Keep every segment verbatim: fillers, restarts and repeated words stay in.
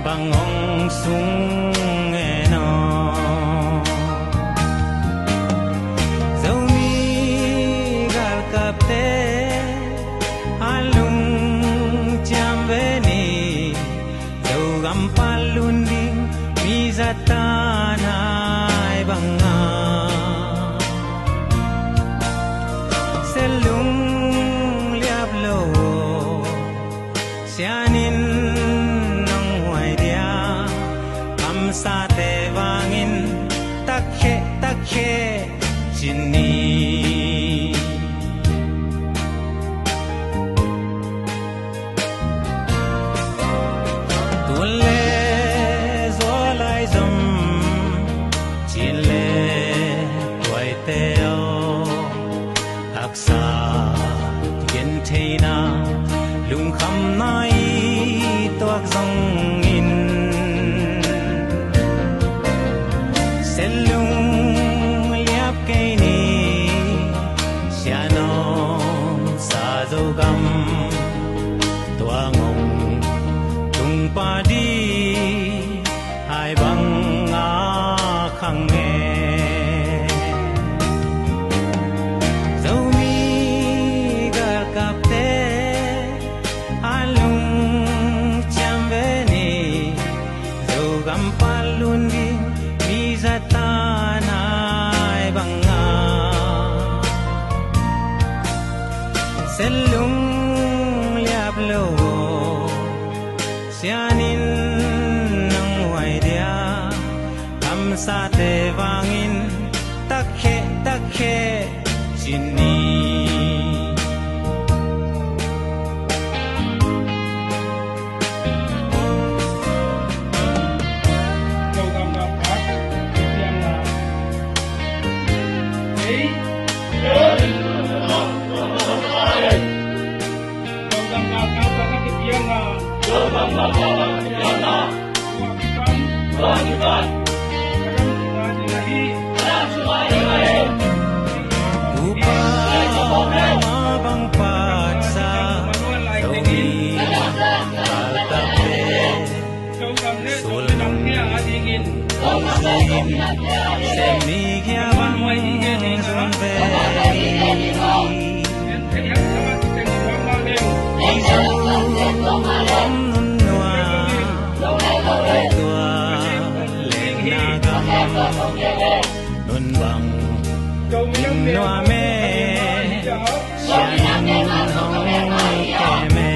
Bang hong sung en aw. Zomi galkapte a lungciam ve ni. Zogam pan lun ding mi zatan hai bang a se lung liap lo. Sianin nong huai dia, kamsate vangin takhe takhe cin ni. Tun le zualai zom, cin le tuaite aw. Haksa gentheina, lungkhamna i tuak zongin, se lung liap kei ni. Sianom sa Zogam, tua ngong tung padi hai bang a khang e. Zomi galkapte a lungciam ve ni. Zogam pan lun ding mi zatan hai bang a se lung liap lo. Sianin nong huai dia, kamsate vangin takhe takhe cin ni. Tupa ma bang patsa, Zomi galkapte sulung hong suin, sem ni kia bang zun ve. Ei Zogam nunnua, tua lengna gam nun bang nuam e. Sianin hong kem e.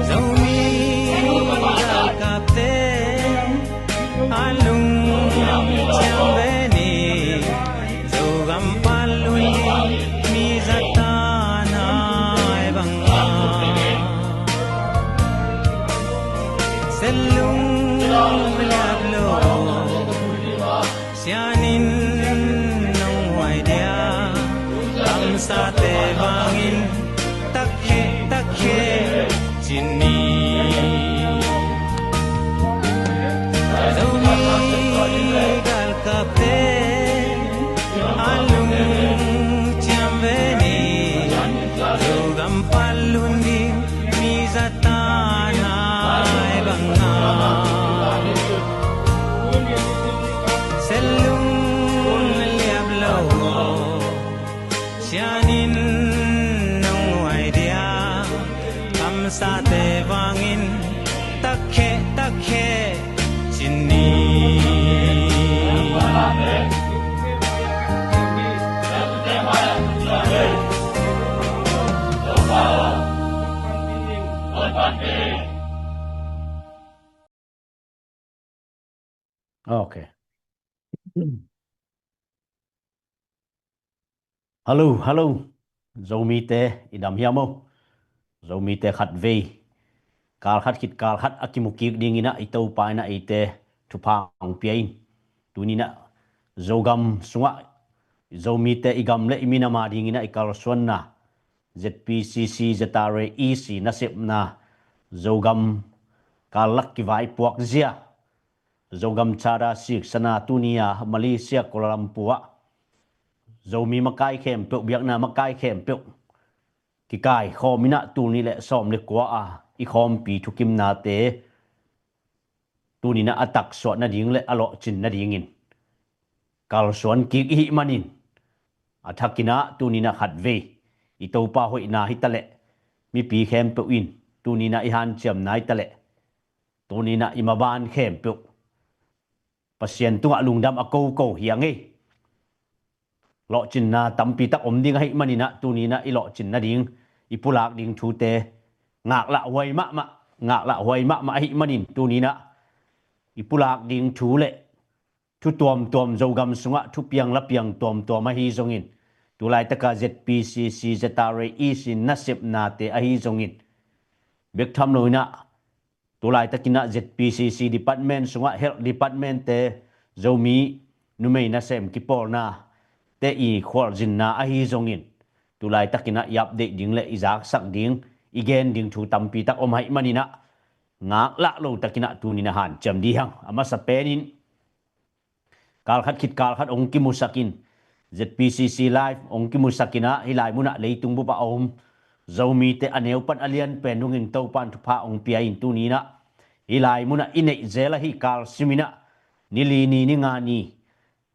Zomi galkapte a lungciam ve ni. Zogam pan lun ding mi zatan hai bang a se lung liap lo. Sianin nong huai dia, kamsate vangin takhe takhe cin ni. Zomi galkapte a lungciam ve ni. Zogam pan lun ding mi zatan hai bang a se lung liap lo. Sianin nong huai dia, kamsate vangin takhe takhe cin ni. Ok. Hallo, hallo. Zomite i dam hiam aw? Zomite khatvei kal khat khit kal khat a kimu kik dingin ah i Topa in ah eite thupha hong pia in. Tuni in ah Zogam sungah Zomite i gam le i minam a dingin ah i kalsuanna Z P C C, Z R A E C nasepna, Zogam kal lak kivaipuak zia, Zogam Charter siksana tuni a Malaysia Kuala Lumpur ah Zomi makai khempeuh, biakna makai khempeuh kikai khawm in ah tul nih le sawm le kua a i khawmpi thukimnate tuninah a taksuah nading le a lawhcin nadingin kalsuan kik i hih manin, a thakinah tuninah khatvei i Topa hoihna hitaleh mipi khempeuh in tuninah i hanciamna hitaleh tuninah i maban khempeuh Pasian tungah lungdam a koko hi a ngei. Lawhcinna tampi tak om ding ahih maninah tuninah i lawhcin nading i pulak ding thute ngaklahhuai mahmah, ngaklahhuai mahmah ahih manin tuninah i pulak ding thu le thu tuamtuam Zogam sungah thupiang lapiang tuamtuam ahi zongin tulaitaka Z P C C, Z R A E C nasepnate ahi zongin bek tham loinah tulaitakinah Z P C C department sungah health department te Zomi numei nasem kipawlna te i khualzinna ahi zongin tulaitakinah i update ding le i zaksak ding i gen ding thu tampi tak om ahih maninah ngaklah lo takinah tuninah hanciam dihang. A masa penin kalkhat khit kalkhat ong kimusakin Z P C C live ong kimusakinah hih lai munah leitung bup a om Zomite a neu pan a lian pen dungin Topan thupha ong pia in tuninah hih lai munah i neih zel ahi kalsiminah ni li ni ni nga ni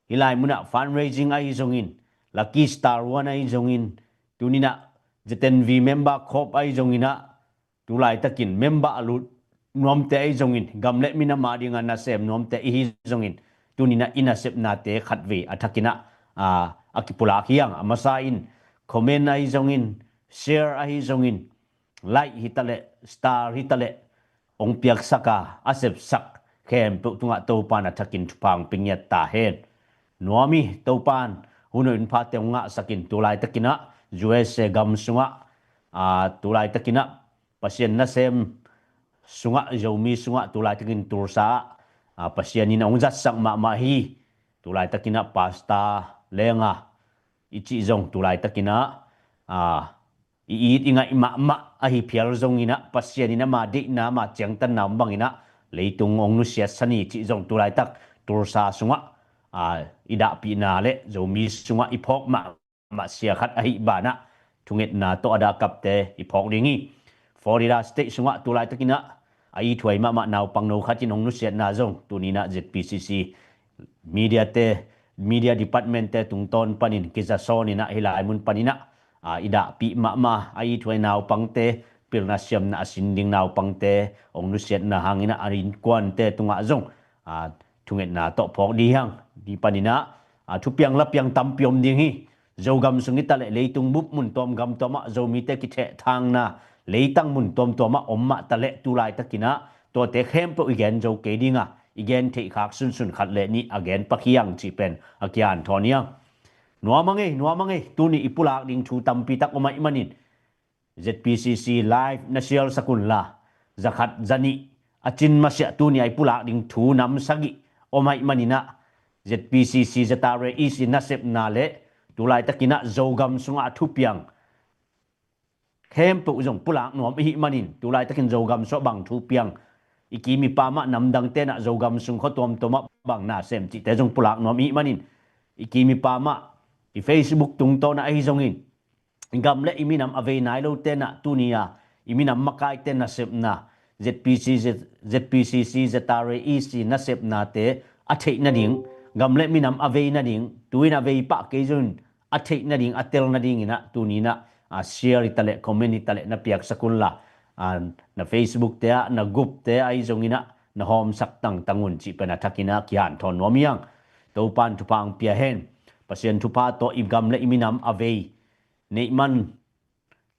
hih lai munah fundraising ahi zongin Lucky Star One ahi zongin tuninah Z N V member khop ahi zonginah tulaitakin member a lut nuamte ahi zongin gam le minam a dinga nasem nuamte ihi zongin tuninah i nasepnate khatvei a thakinah a kipulak hiang. A masa in comment ahi zongin share ahi zongin like hitaleh star hitaleh ong piaksaka a sepsak khempeuh tungah Topan a thakin thupha ong pia ngiat ta hen. Nuam ih Topan hun hoih hun phate ong ngahsakin tulaitakinah U S A gam sungah tulaitakinah Pasian nasem sungah Zomi sungah tulaitakin Tulsa ah Pasian in ong zatsak mahmah hi. Tulaitakinah pasta lenga i cih zong tulaitakinah i it i ngaih mahmah ahi phial zonginah Pasian in ama deihna ama ciangtanna om banginah leitung ong nusiatsa ni cih zong tulaitak Tulsa sungah i dahpihna le Zomi sungah i phawk mah mah sia khat ahih banah thungetna tawh a dahkapte i phawk ding hi. Florida State sungah tulaitakinah a ithuai mahmah naupang no khatin hong nusiatna zong tuninah Z P C C mediate media departmentte tungtawn panin kizasawn inah hih lai mun paninah i dahpih mahmah a ithuai naupangte pilna siamna a sin ding naupangte hong nusiatna hanginah a innkuante tungah zong thungetna tawh phawk dihang. Hih paninah thupiang lapiang tampi om ding hi. Zogam sung hitaleh leitung bup mun tuam gam tuamah Zomite kithehthangna leitang mun tuamtuamah om mahtaleh tulaitakinah tuate khempeuh i gen zo kei dinga i gen theihkhak sunsun khat le nih a gen pakhiang cih pen a kihanthawn hiang. Nuam a ngei, nuam a ngei, tuni i pulak ding thu tampi tak om ahih manin Z P C C live na sialsak unla zakhat zanih a cin masiah tuni a i pulak ding thu nam sagih om ahih maninah Z P C C, Z R A E C nasepna le tulaitakinah Zogam sungah a thupiang khempeuh zong pulak nuam ihih manin tulaitakin Zogam sungah bang thupiang i kim i pamah namdang tenah Zogam sung khua tuamtuamah bang nasem cihte zong pulak nuam ihih manin i kim i pamah i Facebook tungtawnah ahi zongin i gam le i minam a vei nai lo tenah tuni a i minam makaite nasepna Z P C C, Z P C C, Z R A E C nasepnate a theih nading gam le minam a vei nading tuin a vei pah kei zun a theih nading a tel nadinginah tuninah a share hitaleh comment hitaleh na piaksak unla na Facebook te ah na group te ahi zonginah na hawmsak tangtang un cih pen a thakinah kihanthawn nuam hiang. Topan thupha ang pia hen. Pasian thupha tawh i gam le i minam a vei neihman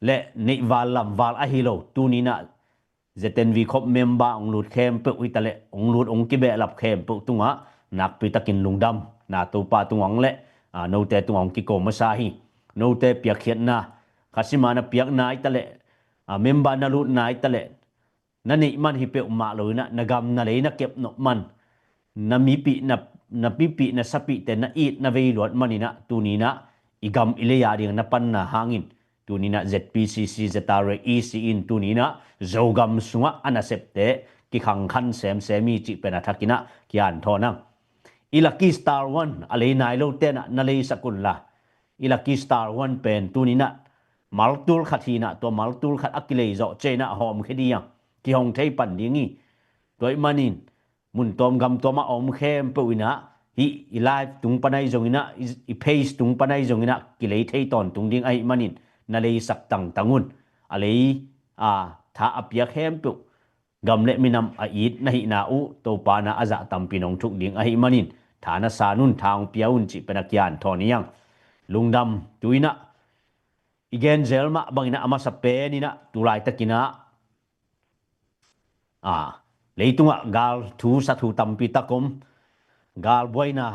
le neihval lamval ahi lo tuninah Z N V khop member ong lut khempeuh hitaleh ong lut ong kibehlap khempeuh tungah nakpitakin lungdam na Topa tungah ang le note tungah ong kiko masa hi. Note piakkhiatna khasima na piakna hitaleh member na lutna hitaleh na neih man hi peuhmah loinah na gam na lei na kep nop man na mipih na pipih na sapihte na it na vei luat maninah tuninah i gam i lei a ding na panna hangin tuninah Z P C C, Z R A E C in tuninah Zogam sungah a nasepte kikhangkhan semsem hi cih pen a thakinah kihanthawn ang. I Lucky Star One a lei nai lo tenah na leisak unla i Lucky Star One pen tuninah maltul khat hinah tua maltul khat a kilei zawh ciainah a hawmkhia dihang. kihong thei pan ding hi. Tua ahih manin mun tawm gam tawm a om khempeuh in ah, hih i live tung pan ahi zongin ah, i, i page tung pan ahi zongin ah kilei thei tawntung ding ahih manin na leisak tangtang un. A lei a tha a pia khempeuh gam le minam a it na hihna uh Topa na a zah tampi nong thuk ding ahih manin tha na san un, tha hong pia un cih pen a kian thawn hi hang. Lungdam. Tu in ah i gen zel mah bangin ah a masa pen in ah tu laitakin ah a, leitungah gal thu sa thu tampi tak om. Gal buaina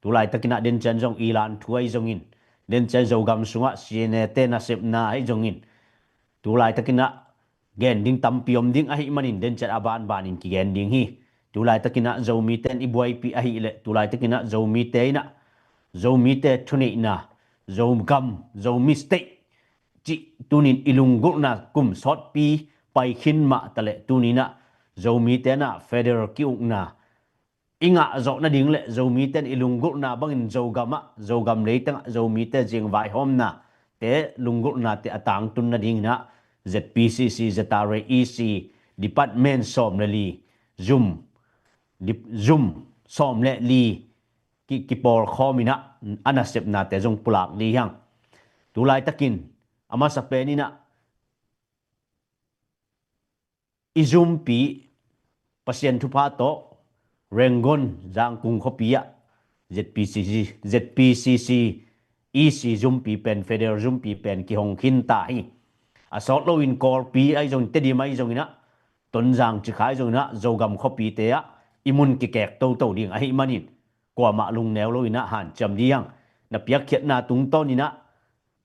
tu laitakin ah dencian zong Iran thu ahi zongin, dencian Zogam sungah C N A te nasepna ahi zongin tu laitakin ah gen ding tampi om ding ahih manin dencian a banbanin kigen ding hi. Tu laitakin ah Zomite in i buaipih ahih leh tu laitakin ah Zomite in ah Zomite thuneihna, Zogam, Zomi state cih tunin i lunggulhna kum sawtpi pai khin mah taleh tunin ah Zomite in ah federal ki-ukna i ngah zawh nading le Zomite in i lunggulhna bangin Zogam ah, Zogam leitang ah Zomite zing vaihawmna te, lunggulhna te a tangtun nadingin ah Z P C C, Z R A E C, department sawm le li, zum, dip-, zum sawm le li ki, kipawlkhawm in ah a nasepna te zong pulak dih hi hang. Tu laitakin a masa pen in ah i zumpi Pasian thupha tawh Rangoon Zangkung khuapi ah Z P C C, Z P C C E C zumpi pen, federal zumpi pen kihong khin ta hi. A sawt loin Kawlpi ahi zongin, Tedim ahi zongin ah, Tonzang Cikha ahi zongin ah, Zogam khuapite ah i mun kikek toto ding ahih manin kuamah lungneu loin ah hanciam dih hang. Na piakkhiatna tungtawnin ah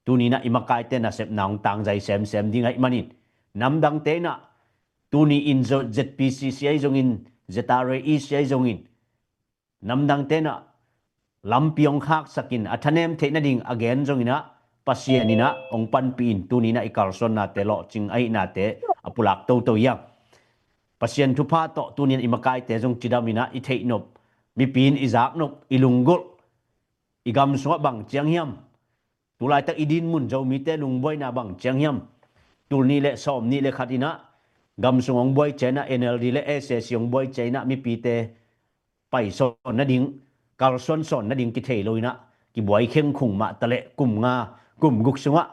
tunin ah i makaite nasepna hong tangzai semsem ding ahih manin, namdangte in ah tuni in Z P C C ahi zongin, Z R A E C ahi zongin, namdangte in ah lampi hong khaksakin a thanem theih nading a gen zongin ah Pasian in ah hong panpih in tunin ah i kalsuannate lawhcing ahihnate a pulak toto hi hang. Pasian thupha tawh tunin i makaite zong cidamin ah i theihnop, mipi in i zaknop, i lunggulh, i gam sungah bang ciang hiam? Tu laitak i dinmun Zomite lungbuaina bang ciang hiam? Tul nih le sawm nih le khat in ah gam sung hong buai ciang in ah, N L D le S A C hong buai ciang in ah mipite paisawn nading, kalsuansawn nading kithei lo in ah kibuai khengkhung mah taleh kum nga, kum guk sungah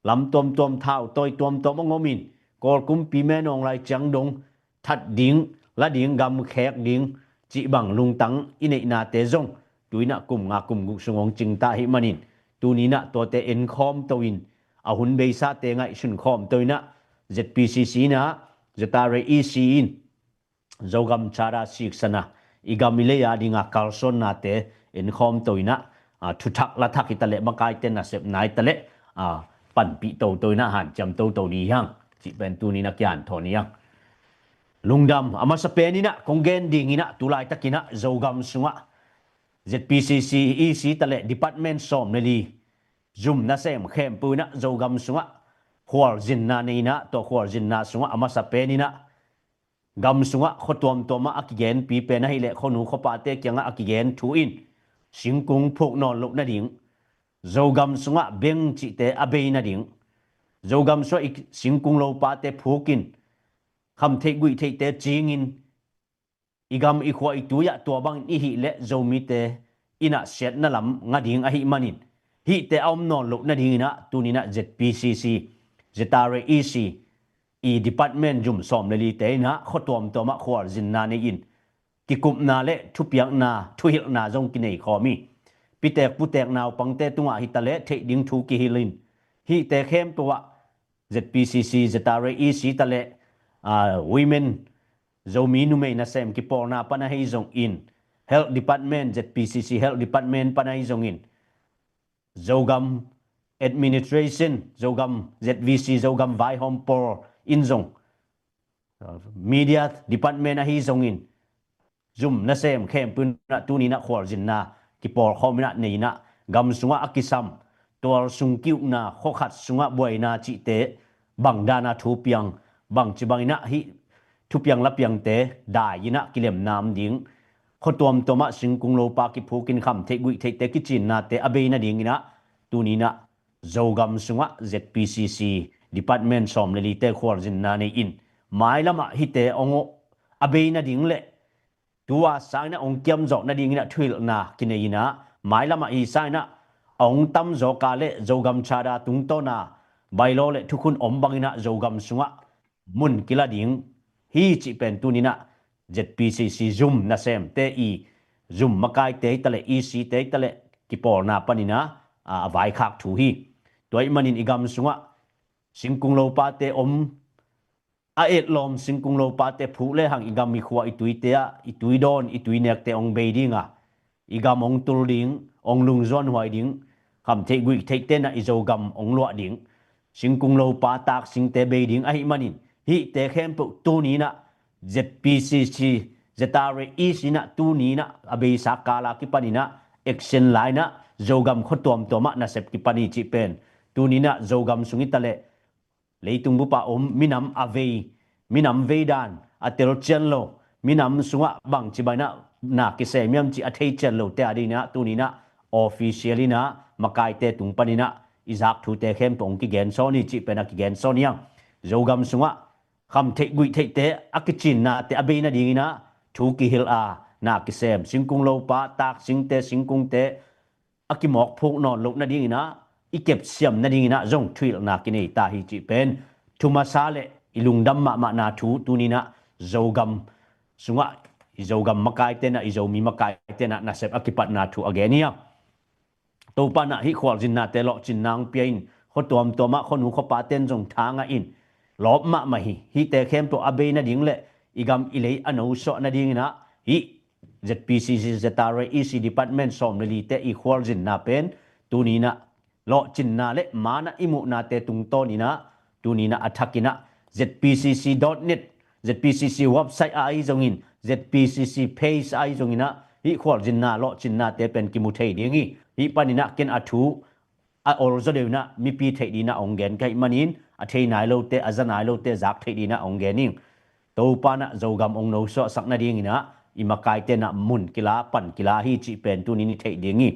lam tuamtuam, thau tawi tuamtuam hong om in, Kawl kumpi me nawng lai ciang dong that ding, la ding, gam khek ding cih bang lungtang i neihnate zong tu in ah kum nga kum guk sung hong cingta ahih manin, tunin ah tuate enkhawm to in, a hun beisate ngaihsun khawm to in ah Z P C C in ah, Z R A E C in Zogam Charter siksana, i gam i lei a dinga kalsuannate enkhawm to in ah, a, thuthak lathak hi taleh, makaite nasepna hi taleh, a, panpih toto in ah hanciam toto dih hi hang cih pen tunin ah kian thawn hi hang. Lungdam. A masa pen in ah kong gen ding in ah tu laitakin ah Zogam sungah Z P C C E C taleh department sawm le li zum nasem khempeuh in ah Zogam sungah khualzinna nei in ah, tua khualzinna sungah a masa pen in ah gam sungah khua tuamtuam ah a kigenpi pen ahih leh khuanu khuapate kiangah a kigen thu in singkung phuk nawn loh nading, Zogam sungah beng cihte a bei nading, Zogam sungah i singkung lopate phuk in, khamtheih guihtheihte cing in, i gam i khua i tui ah tua bangin i hih leh Zomite in ah siatna lam nga ding ahih manin, hihte a om nawn loh nadingin ah tunin ah Z P C C, Z R A E C i department zum sawm le lite in ah khua tuamtuam ah khualzinna nei in, kikupna le thupiakna, thuhilhna zong kinei khawm hi. Pitek putek naupangte tungah hi taleh theih ding thu kihilh in, hihte khempeuh ah Z P C C, Z R A E C taleh, a, women, Zomi numei nasem kipawlna pan ahi zongin, health department, Z P C C health department pan ahi zongin, Zogam administration, Zogam Z V C, Zogam vaihawm pawl in zong, media department ahi zongin, zum nasem khempeuh in ah tunin ah khualzinna kipawlkhawm in ah nei in ah, gam sungah a kisam tual sung ki-ukna, khua khat sungah buaina cihte bang dan a thupiang, bangci bangin ah hih thupiang lapiangte dai in ah kilemna om ding, khua tuamtuam ah singkung lopa kiphukin khamtheih guihtheihte kicinnate a bei nadingin ah tunin ah Zogam sungah Z P C C department sawm le lite khualzinna nei in, mailamah hihte hong a bei nading le tua sanginah hong kiamzawh nadinginah thuhilhna kinei inah, mailamah hi sanginah a hong tamzawka le Zogam Charter tungtawna bylaw le thukhun om banginah Zogam sungah mun kila ding hi cih pen tuninah Z P C C zum nasemte i zum makaite hi taleh E C te hi taleh kipawlna paninah a vaikhak thu hi. Tua ih manin i gam sungah singkung lopate om a etlawm singkung lopate phuh lehang i gam i khua i tuite ah i tuidawn i tuinekte hong bei dinga, i gam hong tul ding, hong lungzuanhuai ding, khamtheih guihtheihte inah i Zogam hong luah ding, singkung lopa taksingte bei ding ahih manin hihte khempeuh tuninah Z P C C, Z R A E C inah tuninah a beisa kala kipaninah action la inah Zogam khua tuamtuamah nasep kipan hi cih pen tuninah Zogam sung hi taleh leitung bupa om minam a vei, minam veidan a telcian lo, minam sungah bangci bainah na kisem hiam cih a thei cian lote a dinginah tuninah official inah makaite tung paninah i zak thute khempeuh hong kigensawn hi cih pen a kigensawn hiang. Zogam sungah khamtheih guihtheihte a kicinnate a bei nadinginah thu kihilh a na kisem singkung lopa taksingte singkungte a kimawk phuk nawn loh nadinginah i kepsiam nadinginah zong thuhilhna kinei ta hi cih pen thu masa le i lungdam mahmahna thu tuninah Zogam sungah i Zogam makaite inah i Zomi makaite inah nasep a kipatna thu a gen hi a. Topa inah hih khualzinnate lawhcinna hong pia in khua tuamtuamah khuanu khuapate in zong tha ngah in lawp mahmah hi. Hihte khempeuh a bei nading le i gam i lei a nosuah nadinginah hih Z P C C, Z R A E C department sawm le lite i khualzinna pen tuninah lawhcinna le manah i muhnate tungtawninah tuninah a thakinah Z P C C dot net, Z P C C website ah ahi zongin, Z P C C page ah ahi zonginah hih khualzinna lawhcinnate pen kimu thei ding hi. Hih paninah ken a thu a ol zaw deuh inah mipi theih dinah hong gen ka hih manin a thei nai lote a za nai lote zak theih dinah hong gen ing. Topa inah Zogam hong nosuahsak nadinginah i makaite inah mun kila pan kila hi cih pen tunin i theih ding hi.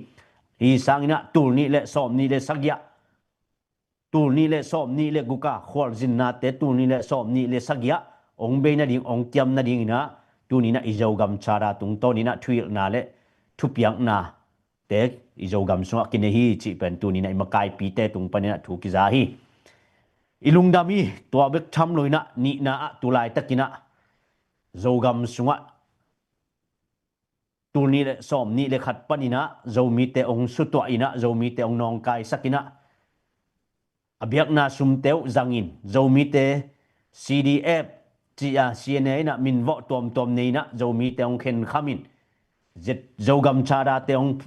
Hi sanginah tul nih le sawm nih le sagih ah, tul nih le sawm nih le guk a khualzinnate tul nih le sawm nih le sagih ah hong bei nading hong kiam nadinginah tuninah i Zogam Charter tungtawninah thuhilhna le thupiakna te i Zogam sungah kinei hi cih pen tuninah i makaipite tung paninah thu kiza hi. I lungdam hi. Tua bek tham lo inah nihna ah tulaitakinah Zogam sungah tul nih le sawm nih le khat paninah Zomite hong sutuah inah Zomite hong nawngkaisak inah a biakna sumte uh zangin Zomite C D F ci-a C N A inah minvawh tuamtuam nei inah Zomite hong khenkhamin Zogam Charter te hong,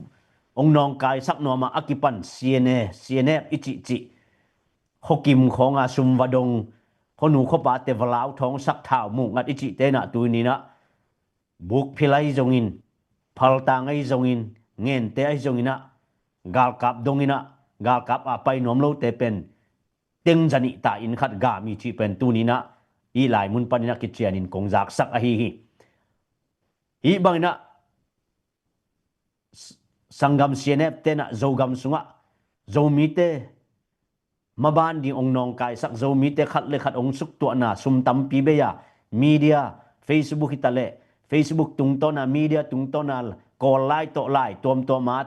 hong nawngkaisak nuamah a kipan C N A, C N F i cihcih khuakim khawnga sum va dong, khuanu khuapate va lau thawngsak thau muh ngat i cihte inah tuninah bukphil ahi zongin, phaltang ahi zongin, ngente ahi zonginah galkap donginah galkap a pai nuam lote pen teng zanih ta in khat gam hi cih pen tuninah hih lai mun paninah kicianin kong zaksak ahi hi. Hih banginah sanggam C N F tenah Zogam sungah Zomite maban ding hong nawngkaisak Zomite khat le khat hong suktuahna sum tampi bei a media, Facebook hi taleh Facebook tungtawna media tungtawna kawl lai tawh lai tuamtuam at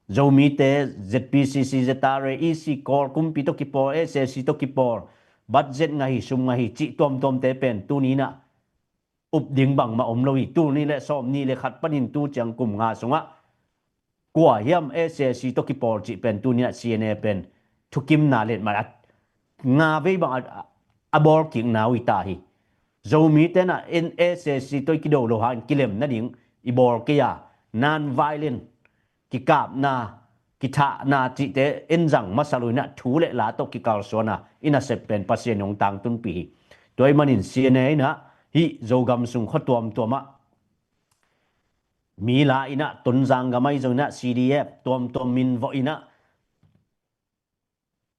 Zomite Z P C C, Z R A E C kawl kumpi tawh kipawl, S A C tawh kipawl, budget ngah hi, sum ngah hi cih tuamtuamte pen tuninah up ding bangmah om lo hi. Tul nih le sawm nih le khat panin tu ciang kum nga sungah kua hiam S A C tawh kipawl cih pen tuninah C N A pen thukimna letmat a nga vei bang a, a bawlkikna uh hi ta hi. Zomite inah S A C tawh i kido lo hangin kilem nading i bawl kei a, non-violent kikapna, kithahna cihte en zang masa lo inah thu le la tawh kikalsuana i nasep pen Pasian hong tangtunpih hi. Tua ih manin C N A inah hih Zogam sung khua tuamtuamah mi la inah Tonzang gam ahi zonginah C D F tuamtuam minvawh inah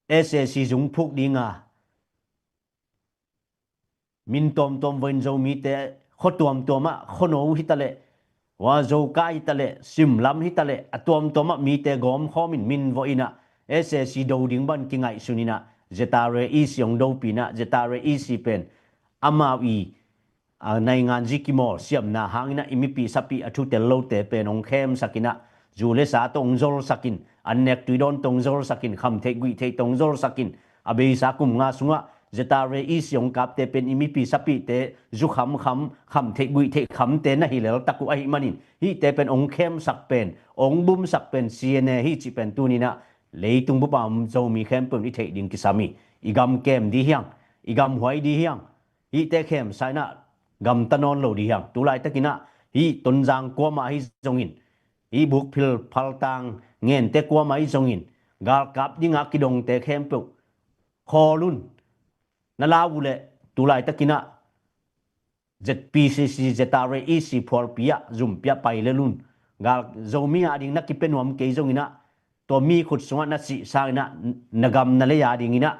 S A C zungphuk dinga min tuamtuam vawiin Zomite khua tuamtuamah khuano hi taleh wa Zokai hi taleh Simlam hi taleh a tuamtuamah mite gawmkhawmin minvawh inah S A C do ding ban kingaihsun inah Z R A E C hong dopih inah Z R A E C pen amau i a, naingan zi kimawl siamna hangin ah i mipi sapi a thutel lote pen hong khemsakin ah, zu le sa tawh hong zolsakin, an nek tui dawn tawh hong zolsakin, kham theih guih theih tawh hong zolsakin, a beisa kum nga sungah Z R A E C hong kapte pen i mipi sapite zu khamkham, kham theih guih theih khamte na hi leltak uh ahih manin, hihte pen hong khemsak pen, hong bumsak pen C N A hi cih pen tuni-in ah leitung bup a om Zomi khempeuh in i theih ding kisam hi. I gam kem dih hiang, i gam huai dih hiang, hihte khemsa-in ah gamta nawn lo dih hiang. Tulaitakin ah hih Tonzang kuamah ahi zongin, hih bukphil phaltang ngente kuamah ahi zongin, galkap dinga kidongte khempeuh khawl un. Na lau uh leh tulaitakin ah Z P C C, Z R A E C phualpi ah zumpi ah pai lel un. Gal Zomi ading na kipia nuam kei zongin ah, tua mi khut sungah na sih sangin ah, na gam na lei adingin ah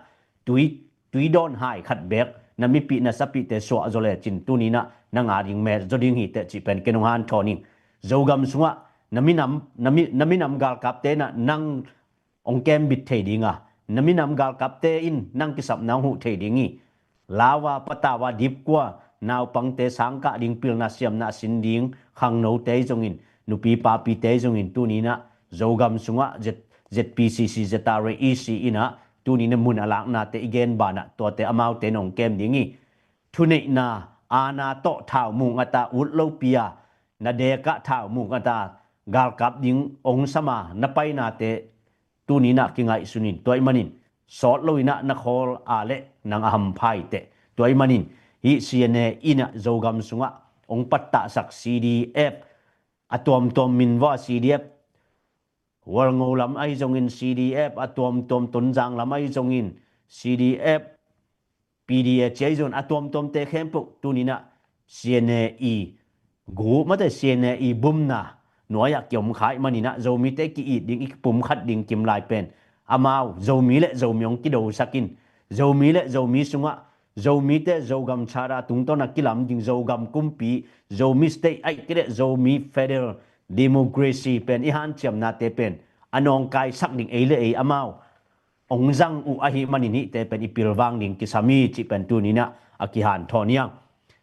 tui, tui dawn hai khat beek na mipih na sapihte suah zaw lecin tuni-in ah nang ading met zaw ding hi teh cih pen ken hong hanthawn ing. Zogam sungah na minam, na mi, na minam galkapte in ah nang hong kembit thei ding a, na minam galkapte in nang kisapna hong huh thei ding hi. Lau a, patau a, dipkua, naupangte sangkah ding, pilna siamna a sin ding khangnote ahi zongin, nupi papite ahi zongin, tuni-in ah Zogam sungah Z, Z P C C, Z R A E C in ah tuni-in ah mun a laknate i gen banah tuate amaute in hong kem ding hi. Thuneihna, aana tawh thau mung a ta ut lopi a, na dekah thau mung a ta galkap ding hong sam a na painate tuni-in ah kingaihsun in, tua ahih manin sawt loin ah na khawl a leh nang a hampha hi teh. Tua ahih manin hih C N A in ah Zogam sungah hong pattahsak C D F a tuamtuam min vua C D F, Walngo lam ahi zongin C D F a tuamtuam, Tonzang lam ahi zongin C D F, P D A ci ahi zongin a tuamtuamte khempeuh tuni-in ah C N A i gu mate, C N A i bumna nuai-ah kiom kha ahih manin ah Zomite ki-it ding, i kipumkhat ding kimlai pen amau Zomi le Zomi hong kidosak in, Zomi le Zomi sungah Zomite Zogam Charter tungtawn a kilam ding Zogam kumpi, Zomi State ahih kei leh Zomi Federal Democracy pen i hanciamnate pen a nawngkaisak ding ei le ei amau hong zang uh ahih manin hihte pen i pilvang ding kisam hi cih pen tuni-in ah a kihanthawn hi hang.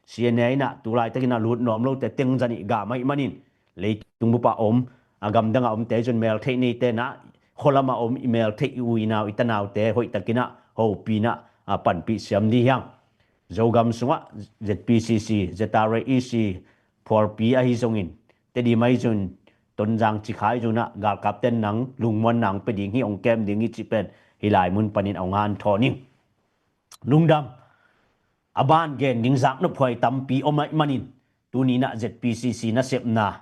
C N A in ah tulaitakin a lut nuam lote teng zan i gam ahih manin leitung bup a om, a gamdang a omte zong meltheih neite in ah, khualam a om i meltheih i u i nau i tanaute hoihtakin ah hopih in ah a panpih siam dih hiang. Zogam sungah Z P C C, Z R A E C phualpi ahi zongin, Tedim ahi zongin, Tonzang Cikha ahi zongin ah galkapte in nang lungmuanna hong pia ding hi, hong kem ding hi cih pen hih lai mun panin hong hanthawn ing. Lungdam. A ban gen ding zaknop huai tampi om ahih manin tuni-in ah Z P C C nasepna,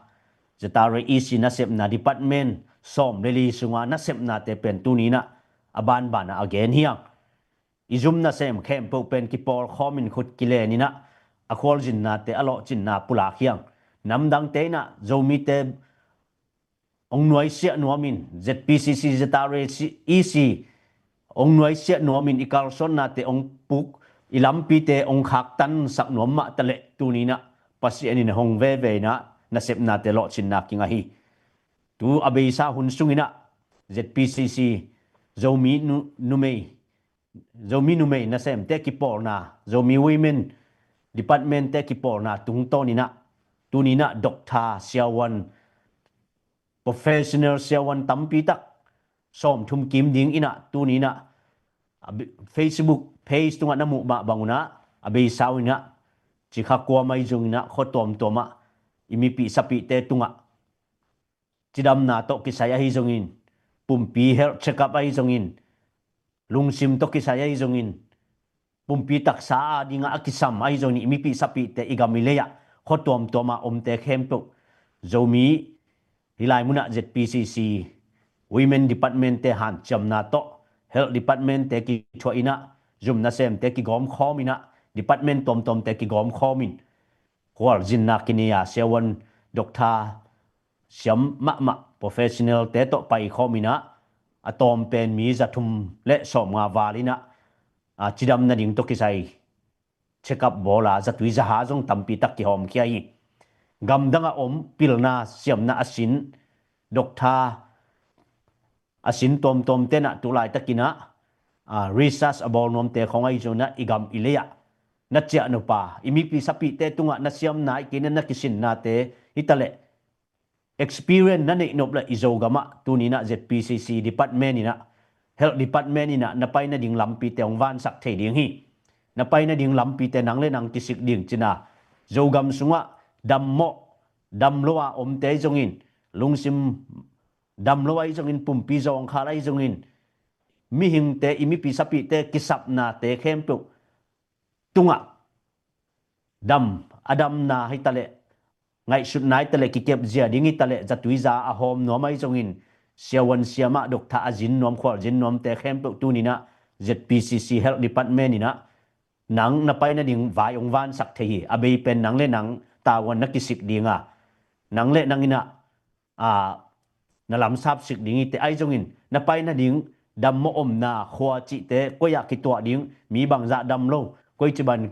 Z R A E C nasepna, department sawm le li sunga nasepnate pen tuni-in ah a banban ah a gen hiang. I zum nasem khempeuh pen kipawlkhawm in, khut kilen in ah a khualzinnate, a lawhcinna pulak hiang. Namdangte in ah Zomite hong nuaisiah nuamin, Z P C C, Z R A E C hong nuaisiah nuamin, i kalsuannate hong puk, i lampite hong khaktansak nuam mah taleh tuni-in ah Pasian in hong veve in ah nasepnate lawhcinna kinga hi. Tu a beisa hun sungin ah Z P C C Zomi nu-, numei, Zomi numei nasemte kipawlna, Zomi Women Departmentte kipawlna tungtawnin ah tuni-in ah Doctor, siavuan, professional siavuan tampi tak sawmthum kim ding in ah tuni-in ah a be-, Facebook page tungah na muh mah bangun ah a beisa un ah Cikha kuam ahi zongin ah khua tuamtuam ah i mipih sapihte tungah cidamna tawh kisai ahi zongin, pumpi health check-up ahi zongin, lungsim tawh kisai ahi zongin, pumpi taksa a dingah a kisam ahi zongin i mipih sapihte i gam i lei-ah khua tuamtuam a omte khempeuh Zomi hih lai munah Z P C C Women Departmentte hanciamna tawh, Health Departmentte kithuah in ah, zum nasemte kigawmkhawm in ah, department tuamtuamte kigawmkhawm in, khualzinna kinei a siavuan, doctor, siam mahmah professionalte tawh paikhawm in ah, a tawm pen mi zathum le sawmnga val in ah, a, cidam nading tawh kisai check-up bawl a zatui zaha zong tampi tak kihawmkhia hi. Gamdang a om pilna siamna a sin doctor a sin tuamtuamte in ah tu laitakin ah, a, research a bawl nuamte khawng ahi zongin ah i gam i lei-ah na ciah nop a, i mipi sapite tungah na siamna, i kei na na kisinnate hi taleh, experience na neih nop leh i Zogam ah tuni-in ah Z P C C department in ah, health department in ah na pai nading lampite hong vansak thei ding hi. Na pai nading lampite nang le nang kisik ding cihna, Zogam sungah dammawh, damlo a omte ahi zongin, lungsim damlo ahi zongin, pumpi zawngkhal ahi zongin, mihingte, i mipi sapite kisapnate khempeuh tungah dam, a damna hi taleh, ngaihsutna hi taleh, kikepzia ding hi taleh, zatui za a hawm nuam ahi zongin, siavuan siamah, doctor a zin nuam, khual zin nuamte khempeuh tuni-in ah Z P C C health department in ah nang na pai nading vai hong vansak thei hi. A bei pen nang le nang tavuan na kisik ding a, nang le nang in ah, a, na lamsap sik ding hi teh. Ahi zongin na pai nading dammawh omna khua cihte, koi ah kituah ding, mi bangzah damlo, koi ciban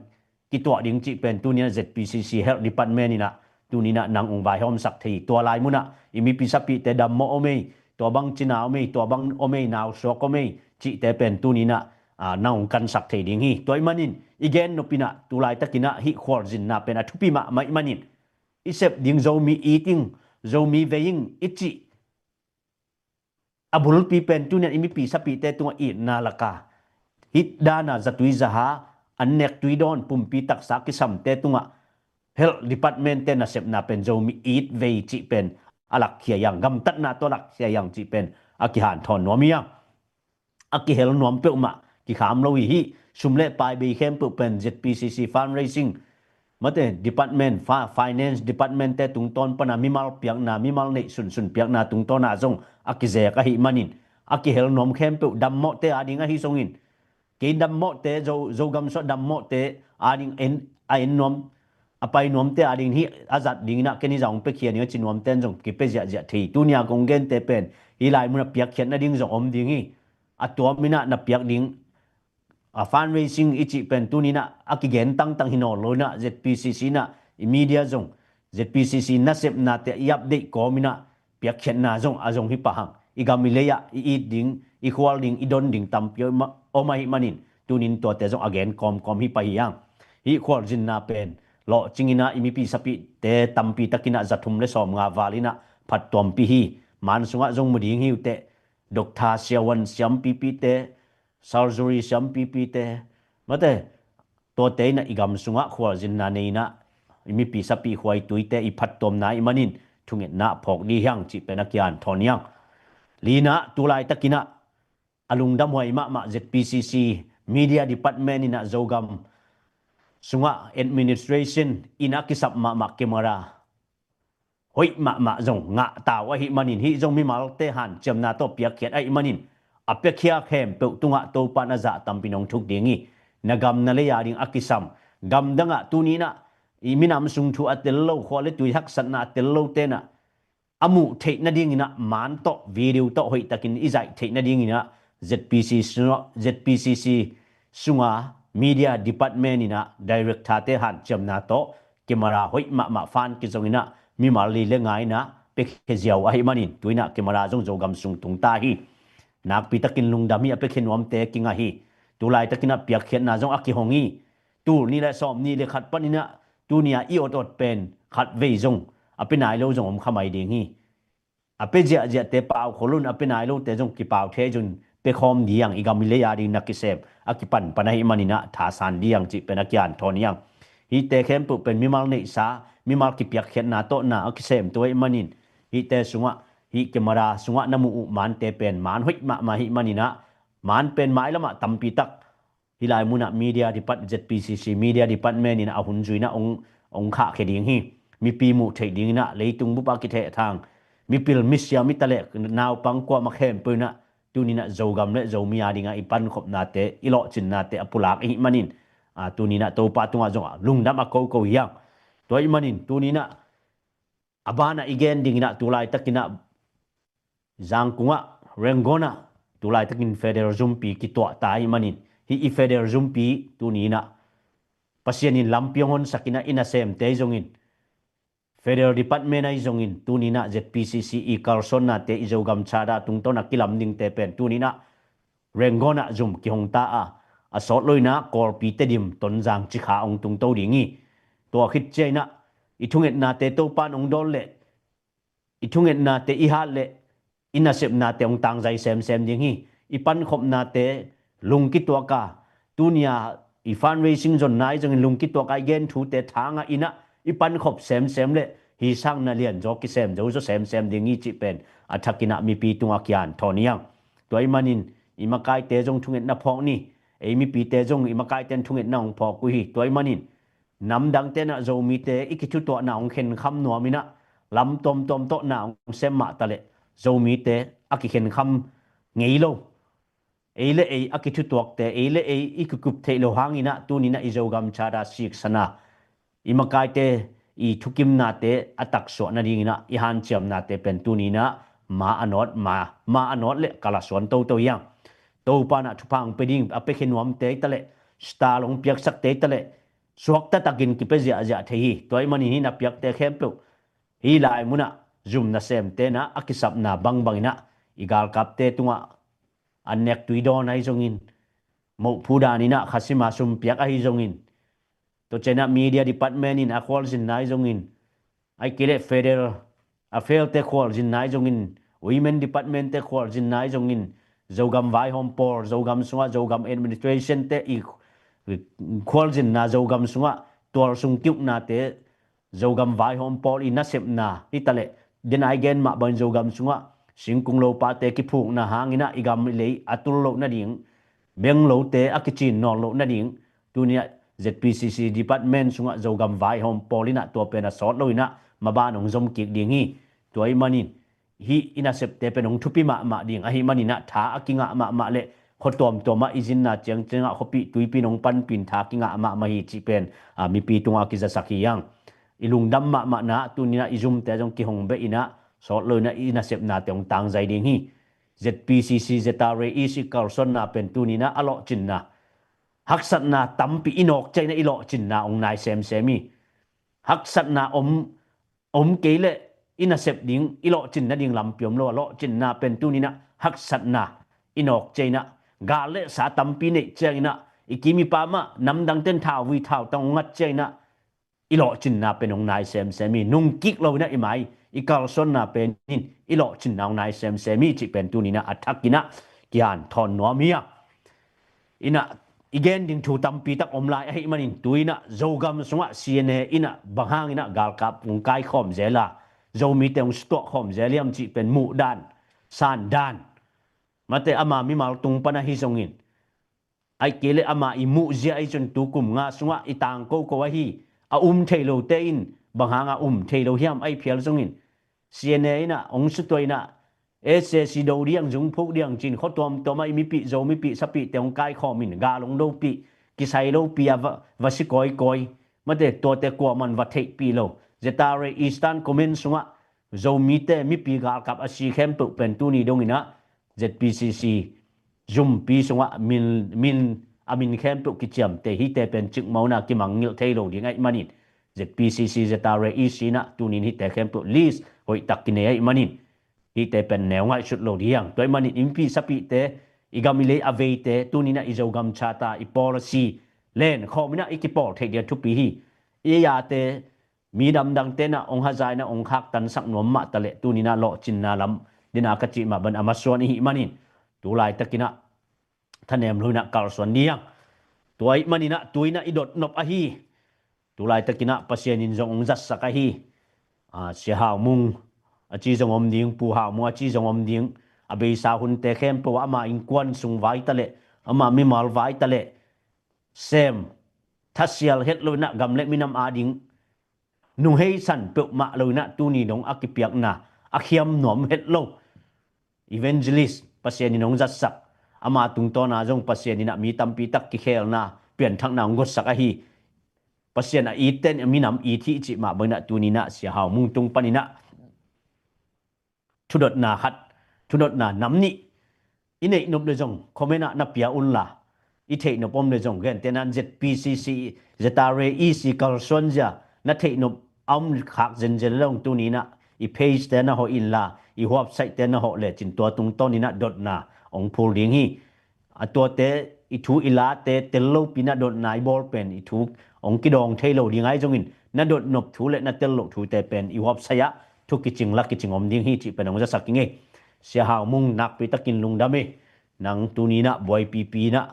kituah ding cih pen tuni-in ah Z P C C health department in ah tuni-in ah nang hong vaihawmsak thei hi. Tua lai munah i mipi sapite dammawh om ei, tua bang cina om ei, tua bang om ei, nausuak om ei cihte pen tuni-in ah, a, nang hong kansak thei ding hi. Tua ahih manin i gen nop in ah tu laitakin ah hih khualzinna pen a thupi mahmah ahih manin, i sep ding Zomi it ing, Zomi vei ing i cih a bulpi pen tuni-in ah i mipi sapite tungah itna lak a, hih dan a zatui zaha, an nek tui dawn, pumpi taksa kisamte tungah health department te nasepna pen Zomi it vei cih pen a lakkhia hi hang, gamtatna tawh lakkhia hi hang cih pen a kihanthawn nuam hi hang. A kihel nuam peuhmah kikham lo hi. Hih sum le pai bei khempeuh pen Z P C C fundraising, mate, department, fa-, finance department te tungtawn pana mimal piakna, mimal neih sunsun piakna tungtawn ah zong a kizek ahih manin, a kihel nuam khempeuh dammawhte ading ahi zongin, kei dammawhte, Zo-, Zogam sungah dammawhte ading en, a en nuam, a pai nuamte ading, hih a zat dingin ah ken hih zah hong piakhia ning a ci nuamte in zong kipia ziahziah thei hi. Tuni-a kong gente pen hih lai munah piakkhiat nading zong om ding hi. A tuam in ah na piak ding, a, fundraising i cih pen tuni-in ah a kigen tangtang hi nawn lo in ah, Z P C C in ah i media zong, Z P C C nasepnate i update kawm in ah piakkhiatna zong a zong hi pah hang. I gam i lei ah i it ding, i khual ding, i don ding tampi om, om ahih manin, tuni-in tuate zong a gen kawmkawm hi pah hi hang. Hih khualzinna pen lawhcing in ah i mipi sapite tampi takin ah za thum le sawmnga val in ah phattuampih hi. Man sungah zong mu ding hi uh teh, doctor, siavuan siampipite, surgery siampipite, mate, tuate in ah i gam sungah khualzinna nei in ah, i mipi sapi khuaituite i phattuamna ahih manin thungetna phawk ding hi hang cih pen a kihanthawn hi hang. Lina, tu laitakin ah a lungdamhuai mahmah Z P C C media department in ah Zogam sungah administration in a kisap mahmah camera hoih mahmah zong ngah ta uh ahih manin, hih zong mimalte hanciamna tawh piakkhiat ahih manin, a piakhia khempeuh tungah Topa in a zah tampi in hong thuk ding hi. Na gam na lei ading a kisam, gamdang ah tuni-in ah i minam sung thu a tel lo, khua le tui haksatna a tel lote in ah a muh theih nadingin ah, man tawh, video tawh hoihtakin i zaih theih nadingin ah, Z P C C, Z P C C sunga media department in ah director-te hanciamna tawh camera hoih mahmah fan kizong in ah mimal li le nga in ah piakhia ziau ahih manin, tu-in ah camera zong Zogam sung tung ta hi. Nakpi takin lungdam hi, a piakhia nuamte kingah hi. Tu laitakin ah piakkhiatna zong a kihong hi. Tul nih le sawmnih le khat panin ah tuni-a i otot pen khatvei zong a pia nai lo zong om kha mai ding hi. A pia ziahziahte pau khol un, a pia nai lote zong kipau thei zong pia khawm ding hi hang, i gam i lei ading na kisem a kipanpan ahih manin ah thasan ding hi hang cih pen a kihanthawn hi hang. Hihte khempeuh pen mimal neihsa, mimal kipiakkhiatna tawh na a kisemto ahih manin, hihte sungah, hih camera sungah na muh uh mante pen man hoih mahmah ahih manin ah, man pen mailam ah tampi tak hih lai munah media depart-, Z P C C media department in a hun zui in ah hong, hong khahkhia ding hi. Mipi muh theih dingin ah leitung bup a kithehthang mipil misiam hi taleh naupang kuamah khempeuh in ah tuni-in ah Zogam le Zomi ading ah i pankhopnate, i lawhcinnate a pulak ahih manin, a, tuni-in ah Topa tungah zong a lungdam a koko hi hang. Tua ahih manin tuni-in ah a banah i gen dingin ah tu laitakin ah Zangkung ah, Rangoon ah, tu laitakin federal zumpi kituah ta ahih manin, hih i federal zumpi tuni-in ah Pasian in lampi hong honsak in ah i nasemte ahi zongin, federal department ahi zongin, tuni-in ah Z P C C i kalsuannate, i Zogam charter tungtawn a kilam dingte pen tuni-in ah Rangoon ah zum kihong ta a, a sawt lo inah Kawlpi, Tedim, Tonzang, Cikha hong tungto ding hi. Tua khit ciah inah i thungetnate Topan hong dawn leh i thungetnate i hat leh i nasepnate hong tangzai semsem ding hi. I pankhopnate lungkituak a, tuni-a i fundraising zonna ahi zongin lungkituak a i gen thute thangah inah i pankhop semsem leh hi sang na lianzaw kisem zozaw semsem ding hi cih pen a thak inah mipi tungah kian thawn hi hang. Tua ahih manin i makaite zong thungetna phawk ni. Ei mipite zong i makaite in thungetna hong phawk uh hi. Tua ahih manin namdangte inah Zomite i kithutuahna hong khenkham nuam inah lam tuamtuam tawh na hong sem mah taleh Zomite a kikhenkham ngei lo. Ei le ei a kithutuakte, ei le ei i kikup theih lo hang inah tuni inah i Zogam Charter siksana i makaite i thukimnate a taksuah nading inah i hanciamnate pen tuni inah ma a nawt, ma, ma a nawt leh kal a suan toto hi hang. Topa inah thupha hong pia ding, a piakhia nuamte hi taleh, star hong piaksakte hi taleh suakta takin kipia ziahziah thei hi. Tua ahih manin hih na piakte khempeuh hih lai munah zum nasemte inah a kisapna bangbang inah i galkapte tungah an nek tui dawn ahi zongin, mohphu dan inah khasima sum piak ahi zongin, tua ciang inah media department in a khualzinna ahi zongin, ahih kei leh federal affair te khualzinna ahi zongin, women department te khualzinna ahi zongin, Zogam vaihawm pawl, Zogam sungah Zogam administration te i khualzinna, Zogam sungah tualsung ki-uknate, Zogam vaihawm pawl i nasepna hi taleh, den a i gen mah bangin Zogam sungah singkung lopate kiphukna hang inah i gam i lei a tul loh nading, benglote a kicin nawn loh nading, tuni inah Z P C C department sungah Zogam vaihawm pawl inah tua pen a sawt lo inah maban hong zom kik ding hi. Tua ahih manin hih i nasepte pen hong thupi mahmah ding ahih manin ah tha a kingah mahmah leh khua tuamtuam ah i zinna ciangciang ah khuapih tuipi in hong panpih in tha a kingah mahmah hi cih pen, a, mipi tungah a kizasak hi hang. I lungdam mahmahna ah tuni in ah i zumte zong kihong beh in ah sawt lo in ah i nasepnate hong tangzai ding hi. Z P C C, Z R A E C kalsuanna pen tuni in ah a lawhcinna, haksatna tampi i nawk ciang in ah i lawhcinna hong nai semsem hi. Haksatna om, om kei leh i nasep ding, i lawhcin nading lampi om lo a, lawhcinna pen tuni in ah haksatna i nawk ciang in ah, gal le sa tampi neih ciang in ah, i kim i pam ah namdangte'n thauvui thautang hong ngat ciang in ah, i lawhcinna pen hong nai semsem hi. Nungkik lo in ah i mai, i kalsuanna pen in i lawhcinna hong nai semsem hi cih pen tuni in ah a thak in ah kihanthawn nuam hi a. In ah i gen ding thu tampi tak om lai ahih manin tu in ah Zogam sungah C N A in ah bang hang in ah galkap hong kaikhawm zel a, Zomite hong sutuah khawm zel hiam cih pen muh dan, san dan, mate ama mimal tung pan ahi zongin, ahih kei leh ama i muhzia ahi zongin tu kum nga sungah i tangkoko ahi, a um thei lote in bang hang a um thei lo hiam ahi phial zongin, C N A in ah hong sutuah in ah S A C do diang, zungphuk diang ci-in khua tuamtuam ah i mipih, Zo mipih sapihte hong kaikhawm in gal hong dopih, kisai lopih a va, va si kawikawi, mate tuate kuaman va theihpih lo. Z R A Eastern Command sungah Zomite mipi galkap a si khempeuh pen tuni dong in ah Z P C C zumpi sungah min, min, a min khempeuh kiciamteh, hihte pen cikmah in ah kimangngilh thei lo ding ahih manin, Z P C C, Z R A E C in ah tuni in hihte khempeuh list hoihtak kinei ahih manin, hihte pen neu ngaihsut lo ding. Tua ahih manin i mipih sapihte, i gam i lei a veite, tuni in ah i Zogam Charter, i policy lenkhawm in ah i kipawl theih ding a thupi hi. I yate mi damdangte in ah hong haza in ah hong khaktansak nuam mah taleh tuni in ah lawhcinna lam ding a ka cih mah bangin a masuan i hih manin, tu laitak in ah thanem lo in ah kalsuan ding. Tua ahih manin ah tu in ah i dotnop ahi. Tu laitak in ah Pasian in zong hong zatsak ahi. A, Sia Hau Mung a ci zong om ding, Pu Hau Mung a ci zong om ding. A beisa hunte khempeuh ah ama innkuan sung vai taleh, ama mimal vai taleh, sem thasial het lo in ah gam le minam ading nunghei san peuhmah lo in ah tuni dong a kipiakna a khiam nuam het lo evangelist Pasian in hong zatsak, ama tungtawn a zong Pasian in ah mi tampi tak kikhelna, pianthakna hong guatsak ahi. Pasian a itte in a minam it hi cih mah bangin ah tuni in ah Sia Hau Mung tung pan in ah thudotna khat, thudotna nam nih i neihnop le zong comment ah na pia unla, i theihnop om le zong, gentehna in Z P C C, Z R A E C kalsuanzia na theihnop a om khak zenzen le zong tuni in ah i page te na hawh inla, i website te na hawh lecin tua tungtawn in ah dotna hong phul ding hi. A tuate i thu i late tel lopi na dotna i bawl pen i thu hong kidawng thei lo ding ahi zongin, na dotnop thu le na tel loh thute pen i huapsai ah thu kicing la kicing om ding hi cih pen hong zasak ing ei. Sia Hau Mung, nakpi takin lungdam hi. Nang tuni in ah buaipipi in ah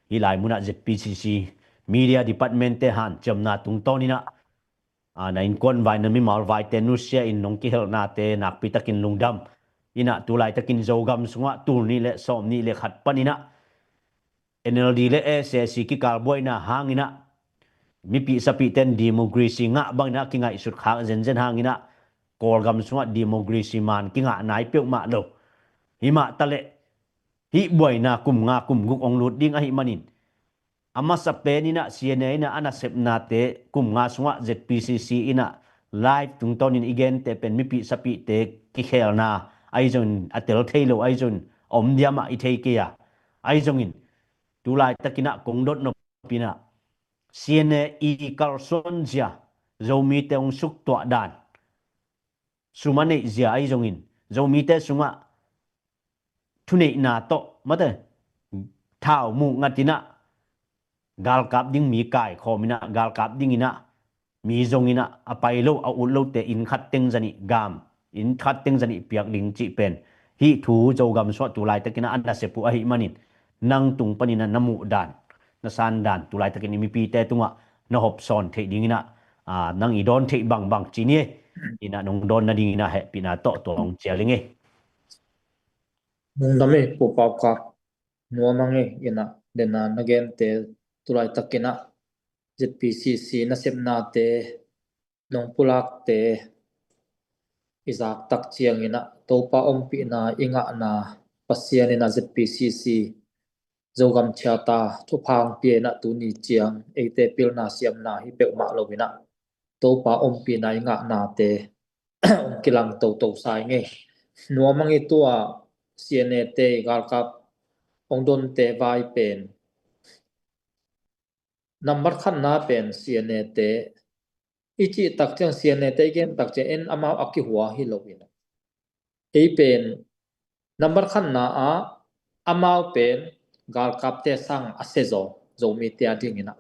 hih lai mun ah Z P C C Media Department te hanciamna tungtawn in ah, aa, na innkuan vai, na mimal vaite nusia in nong kihelhnate nakpi takin lungdam. In ah tu laitakin Zogam sungah tul nih le sawm nih le khat panin ah N L D le S A C kikal buaina hangin ah, mipih sapihte in democracy ngah bangin ah kingaihsut khak zenzen hangin ah, Kawlgam sungah democracy man kingah nai peuhmah lo. Himah taleh hih buaina kum nga kum guk hong lut ding ahih manin, a masa pen in ah C N A in ah a nasepnate kum nga sungah Z P C C in ah live tungtawnin i gente pen mipih sapihte kikhelna ahi zongin, a tel thei lo ahi zongin, a om diam ah i thei kei a, ahi zongin tu laitakin ah kong dotnop in ah C N A i kalsuan zia, Zomite hong suktuah dan, sum a neih zia ahi zongin, Zomite sungah thuneihna tawh, mate, thau muh ngat in ah galkap ding mi kaikhawm in ah, galkap ding in ah mi zong in ah, a pai lo, a ut lote inn khat teng zanih gam, inn khat teng zanih piak ding cih pen, hih thu Zogam sungah tu laitakin ah a nasep uh ahih manin, nang tung panin ah na muh dan, na san dan, tu laitakin i mipite tungah na hopsawn theih ding in ah, aa, nang i dawn theih bangbang ci ni ei. In ah nong dawn nading in ah hehpihna tawh tua hong cial ing ei. Lungdam ei, Pu Pau Kap. Nuam ing ei, in ah, den a na gente tu laitakin ah Z P C C nasepnate, nong pulakte i zak tak ciangin ah Topa ompihna i ngahna, Pasian in ah Z P C C Zogam Charter thupha hong pia in ah tuni ciang eite pilna siamna hi peuhmah lo in ah Topa ompihna i ngahnate hong kilang toto sa ing ei. Nuam ing ei, tua C N A te i galkap hong donte vai pen, nambat khatna pen C N A te i cih tak ciang, C N A te i gen tak ciang, en amau a kihua hi lo in ah, ei pen nambat khatna ah amau pen galkapte sang a sia zaw, Zomite a ding in ah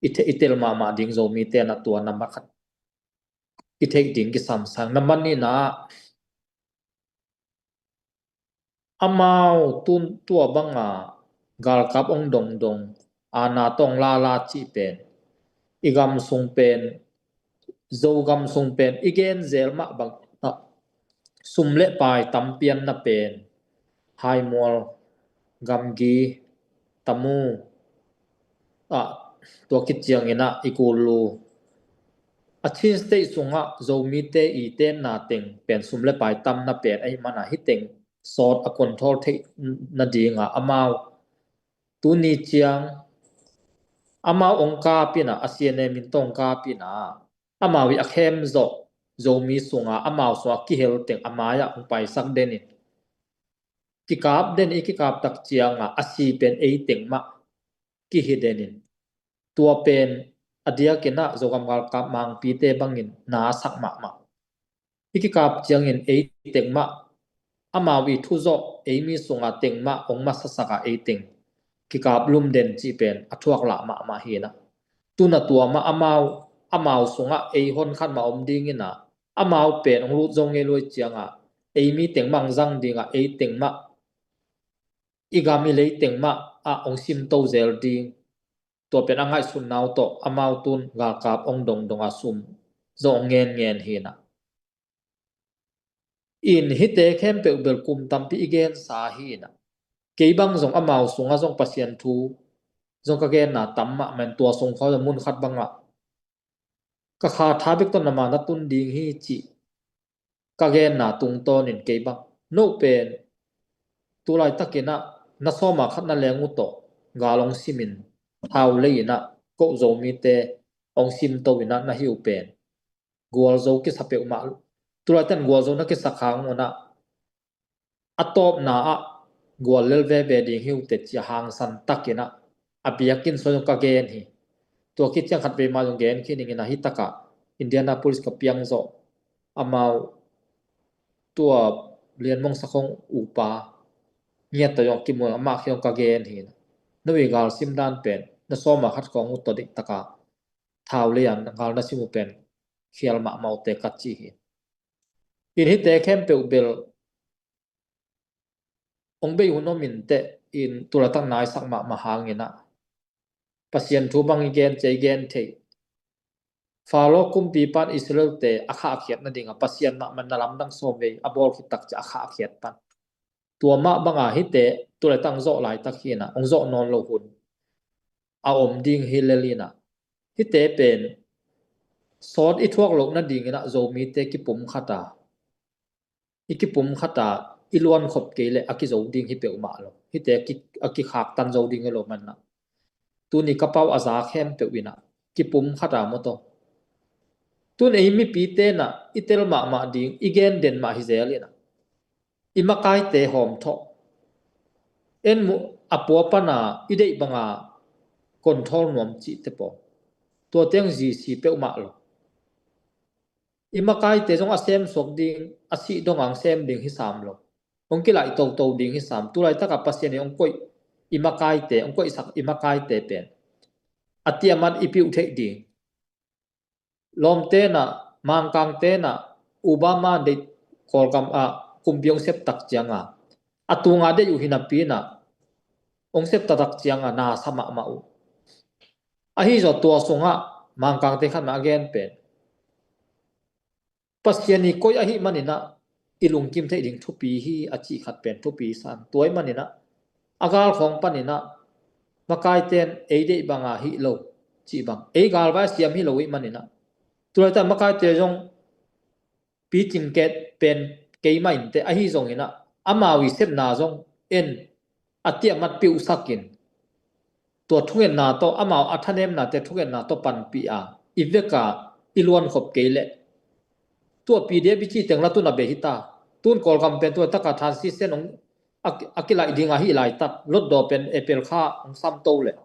i the-, i tel mahmah ding Zomite in ah tua nambat khat i theih ding kisam sa ing. Nambat nihna ah amau tun tua banga galkap hong dongdong, aana tawh hong lala cih pen, i gam sung pen, Zogam sung pen i gen zel mah bang ah sum le pai tam pianna pen, Haimual, Gamgi, Tamu, ah, tua khit ciangin ah i Gulu, a Chin State sungah Zomite i tenna teng pen sum le pai tamna pen ahih manin ah hih teng sawt a control theih nading ah amau tuni ciang amau hong kap in ah, a C N A min tawh hong kap in ah, amau i a khem zawh Zomi sungah, amau sungah kihel teng a mai-ah hong paisak den in, kikap den, i kikap tak ciangah a si pen ei teng mah kihi den in, tua pen a diakin ah Zogam galkap mangpite bangin na a sak mahmah. I kikap ciangin ei teng mah, amau i thu zawh ei mi sungah teng mah hong masasak ah ei teng kikap lum den cih pen a thuak lah mahmah hi in ah, tun a tua mah amau, amau sungah ei hon khat mah om ding in ah, amau pen hong lut zo ngei luai ciangah ei mi teng mah hong zang ding ah, ei teng mah, i gam i lei teng mah ah hong simto zel ding, tua pen a ngaihsutna uh tawh amau tun galkap hong dongdong ah sum zong hong ngenngen hi in ah. In hihte khempeuh bel kum tampi i gensa hi in ah, kei bang zong amau sungah zong Pasian thu zong ka genna tam mahmah in, tua sung khawng zong mun khat bangah ka kha tha bek tawh na ma na tun ding hi cih ka genna tungtawnin kei bang, no pen tu laitakin ah na sawma khat na leng uh tawh gal hong simin, thau lei in ah ko Zomite hong simto in ah na hi uh pen gualzo kisa peuhmah. Tu laitan gualzo na kisa khang un ah, a tawpna ah gual lel veve ding hi uh teh ci-a hangsan takin ah a biakinn sung zong ka gen hi. Tua khit ciang khatvei mah zong gen khin ning in ah, hih takah Indianapolis ka piang zawh, amau tua Lian Mong Sak Hong upa ngiat tawh zong kimu in ah, amah kiang zong ka gen hi. no i gal sim dan pen na sawm a khat khawng uh tawh dik taka thau lei a gal na sim uh pen khial mahmah uh teh ka ci hi. In hihte khempeuh bel hong bei hun om in teh in tu laitak naisak mahmah hangin ah Pasian thu bang i gen cia i gen theih. Faro kumpipa'n Israelte a khahkhiat nading a Pasian mahmah na lamdang sawm vei a bawl khit tak ciang a khahkhiat pan. Tua mah bang a hihte tu laitak hong zawh laitak hi in ah hong zawh nawn lo hun a om ding hi lel in ah hihte pen sawt i thuak loh nadingin ah Zomite kipumkhat a i kipumkhat a i luankhop kei leh a kizo ding hi peuhmah lo. Hihte a ki, a kikhaktan zo ding hi lo man ah tuni ka pau a za khempeuh in ah kipumkhat a maw tawh. Tun ei mipite in ah i tel mahmah ding i gen den mah hi zel in ah i makaite hawm thawh. En mu a pua pan a i deih bang a control nuam cihte pawl. Tua teng zisi peuhmah lo. I makaite zong a sem suak ding, a sih dong a hong sem ding hi sam lo. Hong kilaih toto ding hi sam. Tu laitak a Pasian in hong koih i makaite, hong koihsak i makaite pen a tiamat i piuh theih ding. Lawmte in ah, Mangkangte in ah, Obama deih Kawlgam ah kumpi hong sep tak ciang a a tung a deih uh hi napi in ah hong sep taktak ciang a na sa mahmah uh. Ahi zong tua sung ah Mangkangte khat mah a gen pen Pasian i koih ahih man in ah i lungkim theih ding thupi hi a cih khat pen thupi sa in. Tua ahih man in ah a gal khawng pan in ah makaite'n ei deih bang a hih lo cih bang, ei galvai a siam hi lo ahih man in ah tu laitak makaite zong picing ket pen kei mah in teh ahi zongin ah amau i sepna zong en a tiamat piuhsak in tua thungetna tawh amau a thanemnate thungetna tawh panpih a i vek a i luankhop kei leh tua P D F i cih teng la tun a bei hi ta. Tun Kawlgam pen tu laitak a transition hong a, a kilaih ding a hih laitak, lotdaw pen April kha hong sam to leh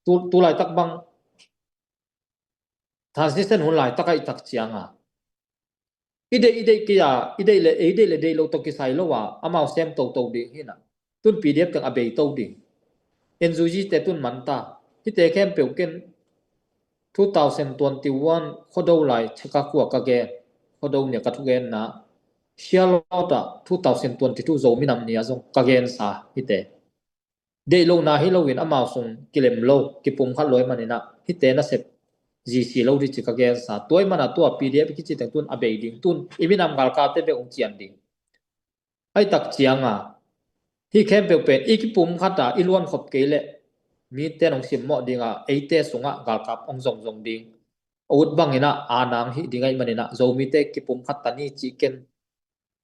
tu, tu laitak bang transition hun laitak a i tak ciang a i deih, i deih kei a, i deih le, i deih le deih lo tawh kisai lo a amau sem toto ding hi in ah tun P D F teng a bei to ding. N U G te tun man ta. Hihte khempeuh ken two thousand twenty-one Khuado lai Chicago ah ka gen, Khuado ni a ka thugenna Charlotte ah two thousand twenty-two Zomi Nam Ni ah zong ka gensa hihte. Deih lohna hi loin amau sung kilem lo, kipumkhat lo ahih man in ah hihte nasep zisi lo ding ci ka gensa. Tua ahih man a tua P D F i kici teng tun a bei ding, tun i minam galkapte bek hong cian ding. Ahi tak ciang a hih khempeuh pen i kipumkhat a i luankhop kei leh mite'n hong simmawh ding a eite sung ah galkap hong zongzong ding. A ut bang in ah a nang hih ding ahih man in ah Zomite kipumkhat ta ni cih ken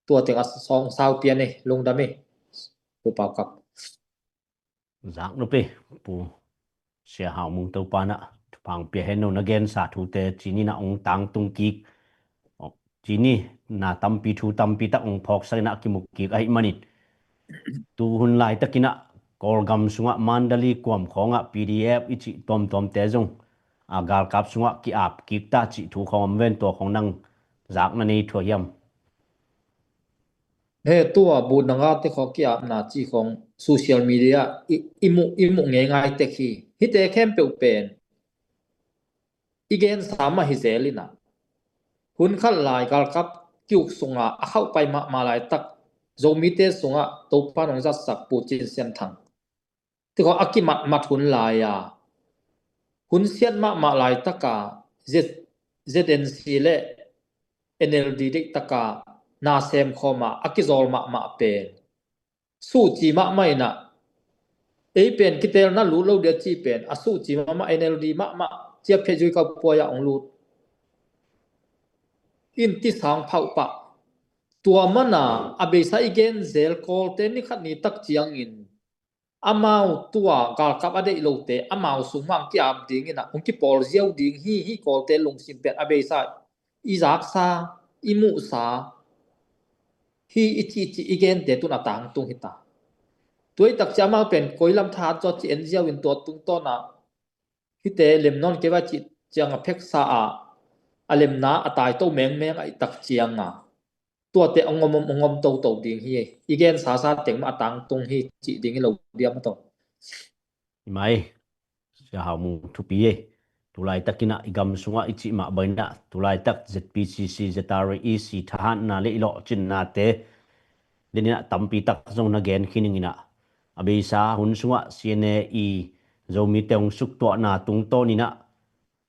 tua teng a sawng sau pia ni. Lungdam hi. Pu Pau Kap. Zak nupi, Pu Sia Hau Mung Topa in ah thupha hong pia hen. No na gensa thute cih ni in ah hong tangtung kik, cih ni in ah tampi thu tampi tak hong phawksak in ah kimu kik ahih man in tu hun laitak in ah Kawlgam sung ah Mandalay kuam khawng ah P D F i cih tuamtuamte zong a galkap sung ah ki-ap kik ta cih thu khawng om ven, tua khawng nang zak na nei thua hiam? He, tua bu nang a te khawng ki-apna cih khawng social media i, i muh, i muh ngeingai tek hi. Hihte khempeuh pen i gensa mah hi zel in ah hun khat lai galkap ki-uk sung a a khauhpai mahmah laitak Zomite sung ah Topa'n hong zatsak Pu Cin Sian Thang te khawng a kimatmat hun lai a hun siat mahmah laitak a Z, Z N C le N L D deih tak a na sem khawm a a kizawl mahmah pen suhci mahmah in ah ei pen kitelna lut lo ding a cih pen a suhci mahmah N L D mahmah ci a phe zui kau puai ah hong lut in ti sang phauh pah. Tua man a a beisa i gen zel Kawlte ni khat ni tak ciangin amau tua galkap a deih lote amau sung mah hong ki-ap ding in ah hong kipawl ziau ding hi. Hih Kawlte lungsim pen a beisa i zaksa, i muhsa hi i cih, i cih i gente tun a tangtung hi ta. Tua i tak ciang amau pen koi lam thahat zaw ci en ziau in tua tungtawn ah hihte lem nawn kei vai cih ciang a pheksa a a lemna a taito mengmeng a i tak ciang a tuate a ngom, a ngom toto ding hi. I gensa sa teng mah a tangtung hi cih ding hi lo diam a tawh. I mai, Sia Hau Mung, thupi ei. Tulaitak inah i gam sungah i cih mah bang inah tulaitak Z P C C, Z R A E C thahatna le i lawhcinnate den inah tampi tak zong na gen khin ing inah, a beisa hun sungah C N A i Zomite hong suktuahna tungtawn inah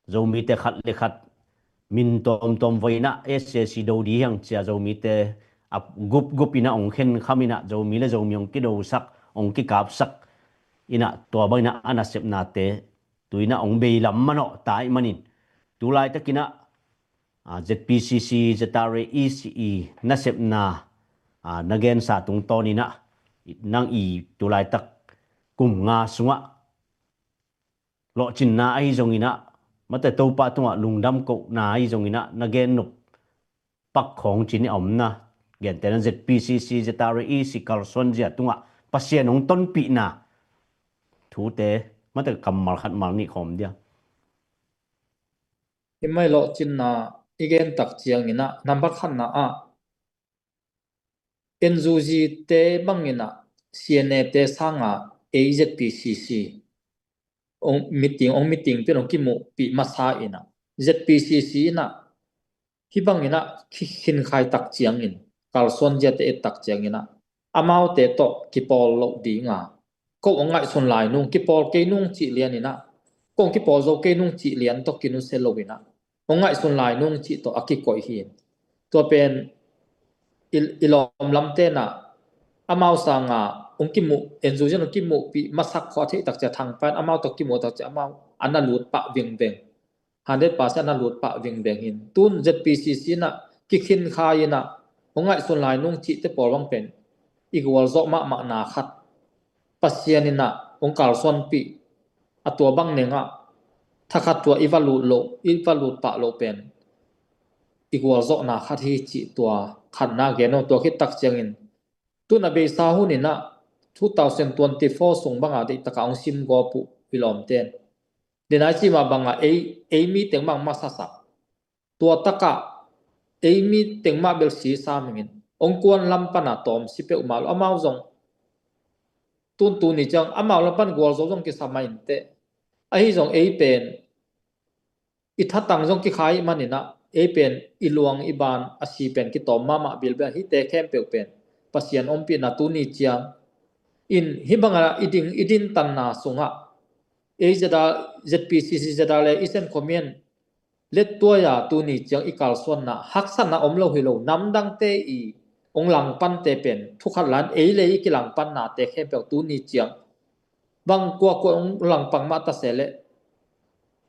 Zomite khat le khat min tawmtawm voi inah S A C do di hiang cia Zomite a gupgup inah hong khenkham inah Zomi le Zomi hong kidosak, hong kikapsak inah tua bang inah a nasepnate tu inah hong beilam manawh ta ih manin tulaitak inah Z P C C, Z R A E C i nasepna na gensa tungtawn inah nang i tulaitak kum nga sungah lawhcinna ahi zong inah, mate Topa tungah lungdam kohna ahi zong inah na gen nop pak khawng cin i omna, gentehna Z P C C, Z R A E C kalsuan zia tungah Pasian hong tonpihna thute mate kammal khat mal nih khawm dia. I mai lawhcinna i gen tak ciang inah nambat khatna ah N U G te bang inah C N A te sanga A Z P C C ong meeting, ong meeting pin ong kimuhpih masa inah Z P C C inah hih bang inah khinkhai tak ciangin kalsuan ziate et tak ciang inah amaute tawh kipawl loh dinga ko ong ngaihsun lai nung, kipawl kei nung cih lian inah, ko ong kipawl zo kei nung cih lian tawh kinusia lo inah ong ngaihsun lai nung cih tawh a kikoih hi. Tua pen i, i lawm lam tenah amau sanga ong kimuh, N U G in ong kimuhpih masak khawh a theih tak ciang thangpan amau tawh kimuh tak ciang amau a na lut pah vingveng. Hundred percent a na lut pah vingveng hin. Tun Z P C C inah kikhinkhai inah ong ngaihsun lai nung cihte pawl bang pen i gualzawh mahmahna khat Pasian inah ong kalsuanpih a tua bang nengah thakhat tua i va lut loh, i va lut pah loh pen i gualzawhna khat hi cih tua khatna gen aw. Tua khit tak ciangin tun a beisa hun inah two thousand twenty-four sung banga deihtakah ong sim gawp uh i lawmten. Denai cih mah bangah ei, ei mi teng bang masasak. Tua takah ei mi teng mah bel si sam hingin ong kuan lam pana tawm si peuhmah lo amau zong tun tuni ciang amau lam pan gualzo zong kisam mah inteh. Ahi zong ei pen i thatang zong kikhai ih maninah ei pen i luang i ban a si pen kitawm mahmah bilbel hite khempeuh pen Pasian ompihna tuni ciang in hih bangah i ding i dintanna sungah ei Z R, Z P C C Z R le i sen comment lettuai-a tuni ciang i kalsuanna haksatna om lo hi lo, namdangte i ong langpante pen thukhat lan ei le i kilangpannate khempeuh tuni ciang bang kuakua ong langpang mah ta se leh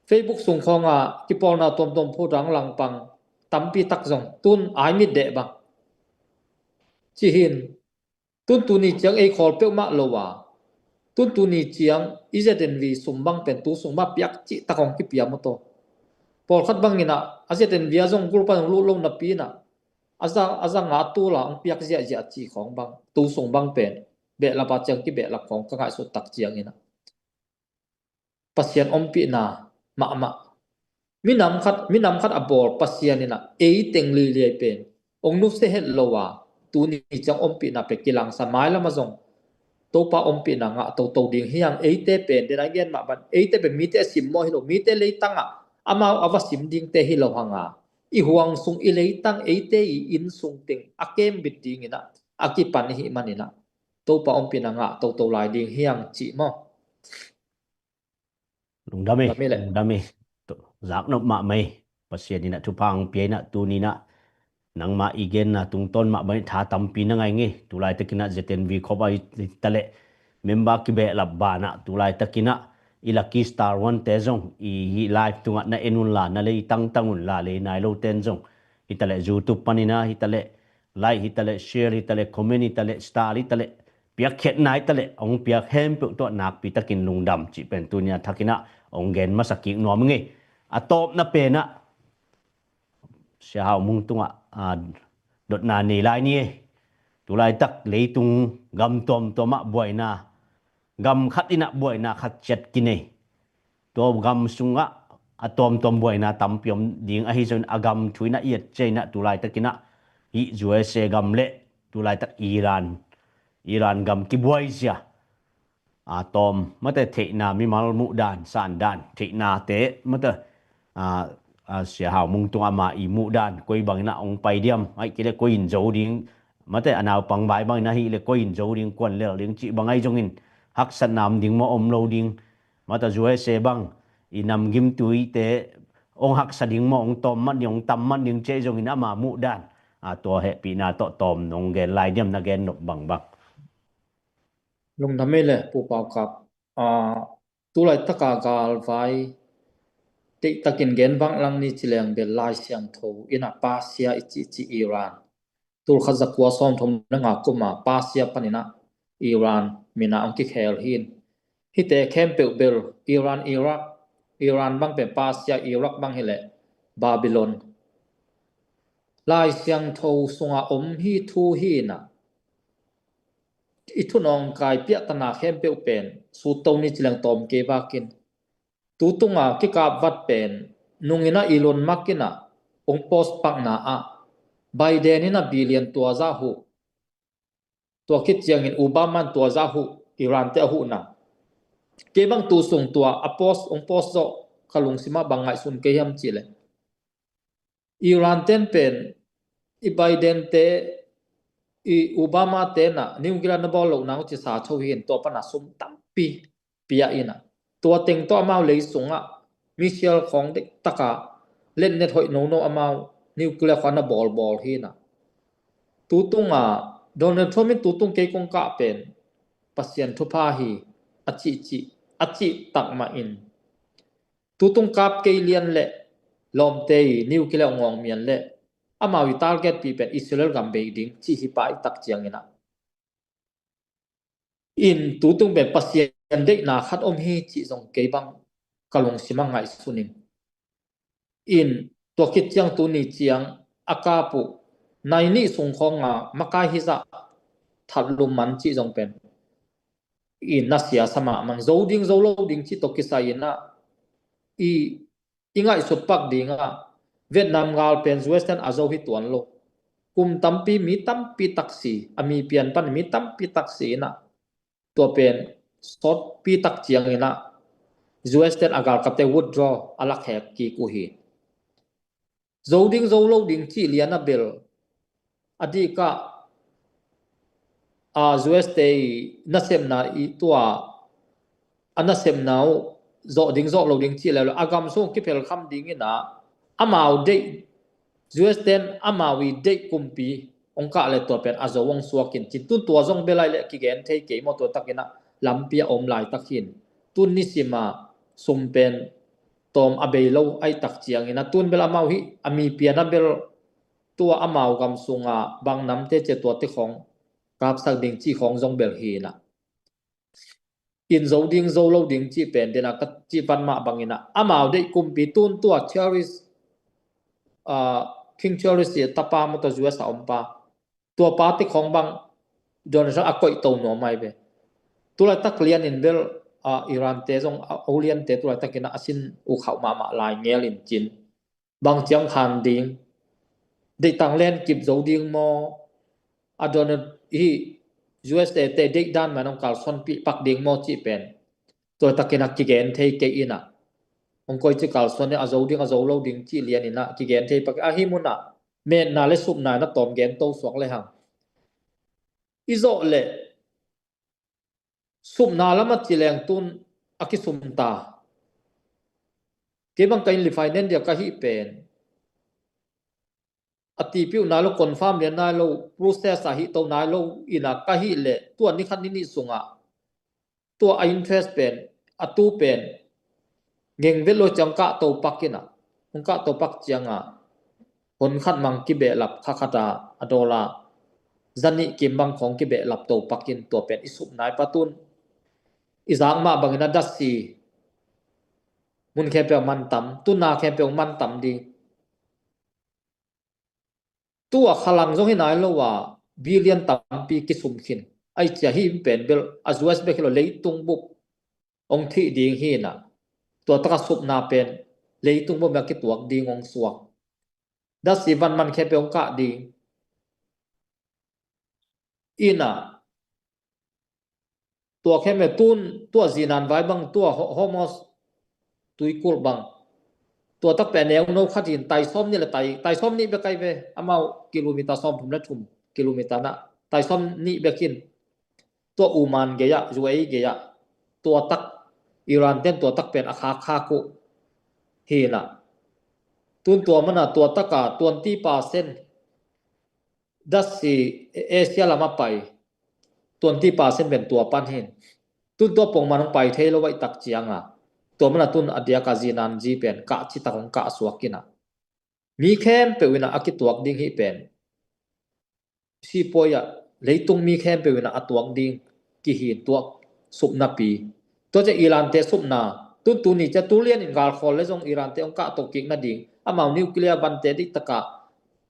Facebook sung khawnga kipawlna tuamtuam phut a ong langpang tampi tak zong tun ai mit deh bang cihin tun tuni ciang ei khawl peuhmah lo a tun tuni ciang i Z N V sum bang pen tu sung mah piak cih tak hong kipia maw taw. Pawlkhat banginah a Z N V a zong group a zong lut lo napi inah a za, a za nga tula hong piak ziahziah cih khawng bang tu sung bang pen behlap a ciang kibehlap khawng ka ngaihsut tak cianginah Pasian ompihna mahmah. Minam khat, minam khat a bawl Pasian inah ei teng liliai pen ong nusia het lo a tuni ciang ompihna pen kilangsa mailam a zong Topa ompihna ngah toto ding hiang. Eite pen dena i gen mah ban eite pen mite a simmawh hi lo, mite leitangah amau a va sim dingte hi lo hanga i huang sung i leitang eite i inn sung teng a kembit dinginah a kipan ihi maninah Topa ompihna ngah toto lai ding hiang cih maw? Lungdam e, lungdam e. Zaknop mahmah e. Pasian inah thupha ang pia inah tuninah nangmah i genna tungtawn mah bangin tha tampi na ngai ngei. Tulai takinah Z N V khop a hitaleh member kibehlap banah tulai takinah i Lucky Star One te zong i hih live tungah na en unla na lei tangtang unla lei nai lo ten zong hitaleh YouTube paninah hitaleh like hitaleh share hitaleh comment hitaleh star hitaleh piakkhiatna hitaleh hong piak hempeuh tuah nakpi takin lungdam cih pen tunia thakinah hong gen masa kik nuam ngei. A tawpna penah Sia Hau Mung tungah dotna nei lai ni e. Tulaitak leitung gam tuamtuamah buaina gam khat inah buaina khat ciat kinei. Tua gam sungah a tuamtuam buaina tampi om ding ahi zongin a gam thu inah i et cianginah tulai takinah hih U S A gam le tulaitak Iran, Iran gam kibuai zia. a, tawm mate theihna, mimal muhdan, sandan, theihnate mate, a, a, Sia Hau Mung tung ama i muhdan koi bangin a hong pai diam, aih kei le koi in zo ding, mate a naupang vai bangin ahih le koi in zo ding, kuan lel ding cih bang ahi zongin haksatna om ding maw, om lo ding, mate U S A bang i namgimtuite hong haksa ding maw, hong tawm man ding, hong tam man ding cih ahi zongin ama muhdan, a, tua hehpihna tawh tawm nong gen lai diam, na gen nop bangbang. Lungdam ei le Pu Pau Kap. A, tu laitaka galvai deihtakin gen vanglang ni ci leng bel Lai Siangtho in a Persia i cihcih Iran, tul khat za kua sawmthum le nga kuma Persia panin a Iran min a hong kikhel hi in. Hihte khempeuh bel Iran, Iraq, Iran bang pen Persia, Iraq bang hi le Babylon. Lai Siangtho sunga om hi thu hi in a, i thunawngkai piahtana khempeuh pen sutto ni ci leng tawm kei vakin. Tutunga kikapvat pen nungin a Elon Musk in a hong post pakna ah Biden in a billion tua zah huh. Tua khit ciangin Obama in tua zah huh, Iran te a huhna. Kei bang tu sung tua a post, hong post zawh ka lungsim ah bang ngaihsun kei hiam cih leh, Iran ten pen i Biden te, i Obama te na nuclear na bawl loh nang uh ci sa tho hi in, tua pana sum tampi pia in a, tua teng tawh amau lei sungah missile khawng deihtaka letnet hoih nono amau nuclear khawng na bawlbawl hi in a. Tutunga Donald Trump in tutung kei kong kah pen Pasian thupha hi a cihcih, a cih takmah in, tutung kap kei lian le lawmte i nuclear ngawng mian le amau i target pi pen Israel gam bei ding cih hi pai tak ciangin a, in tutung pen Pasian deihna khat om hi cih zong kei bang ka lungsim ah ngaihsun in. In tua khit ciang tuni ciang a kap uh nai nih sung khawnga makai hizah that lum man cih zong pen in na siasa mahmah, zo ding zo lo ding cih tawh kisai in a, i, i ngaihsut pak ding a, Vietnam gal pen U S ten a zo hi tuan lo. Kum tampi mi tampi taksi, a mi pian pan mi tampi taksi in a, tua pen sawtpi tak ciangin a, U S ten a galkapte withdraw a lakhek kik uh hi. Zo ding zo lo ding cih lian a bel a dikah, a, U S te i nasepna i tua a nasepna uh zawh ding zawh lo ding cih leh a gam sung kiphelkham dingin a, amau deih, U S ten amau i deih kumpi hong kah le tua pen a zo hong suak in cin, tun tua zong bel aih le kigen thei kei maw, tua takin a lampi a om laitak hi in. Tun nisim a sum pen tawm a bei lo aih tak ciangin a, tun bel amau hi a mi pian a bel tua amau gam sunga bang namte cia tuate khawng kapsak ding cih khawng zong bel hi in a. In zo ding zo lo ding cih pen dena ka cih pan mah bangin a, amau deih kumpi tun tua Charles, ah, King Charles i tapa maw, tua U S a om pa, tua pa te khawng bang Donald Trump a koih to nuam mai ve. Tulaitak lian in bel, ah, Iran te zong a, a ulian te tulaitak in a, a sin uh khauh mahmah lai ngel in cin. Bang ciang khan ding, deihtang len kip zo ding maw, a Donald hi U S A te deihdan man hong kalsuanpih pak ding maw cih pen tua takin a kigen thei kei in a, hong koici kalsuan in a zo ding a zo lo ding cih lian in a kigen thei pak a, hih mun a metna le supna in a tawm gen to suak le hang. I zawh leh supna lam a ci leng tun a kisum ta. Kei bang ka in refinery a ka hih pen a tipiuh nai lo, confirm lian nai lo, process a hih to nai lo in a ka hih leh tua ni khat ni nih sungah tua a interest pen, a tu pen ngeng vet lo ciang kah to pak in a, hong kah to pak ciang a, hon khat mang kibehlap kha khat a, a dollar zanih kim bang khawng kibehlap to pak in tua pen i sup nai pa tun. I zak mah bangin a dasi mun khempeuh man tam, tun na khempeuh man tam ding. Tua khalang zong hi nai lo a, billion tampi kisum khin. Ai cia hih pen bel a U S bek hi lo, leitung bup hong thih ding hi in a. Tua taka supna pen leitung bup a kituak ding hong suak. Dasi van man khempeuh hong kah ding in a, tua khem e tun tua zinan vai bang tua Hormuz tuikulh bang tua tak pen neu no khat in tai sawm nih le tai, tai sawm nih bek ai ve, amau kilometer sawm thum le thum kilometer na tai sawm nih bek in tua Oman gei ah, U A E gei ah, tua tak Iran ten tua tak pen a khak khak uh hi na. Tun tua mana tua taka twenty percent dasi Asia lama pai, twenty percent pen tua pan hin. Tun tua pongman hong pai thei lo vai tak cianga tua mana tun a diaka zinan zi pen kah citak hong kah suak ina. Mi khempeuh ina a kituak ding hi pen sipuai ah leitung mi khempeuh ina a tuak ding kihin tuak supna pi. Tua cia Iran te supna tun tuni cia tulian in galkhawl le zong Iran te hong kah to kik nading amau nuclear vante dih taka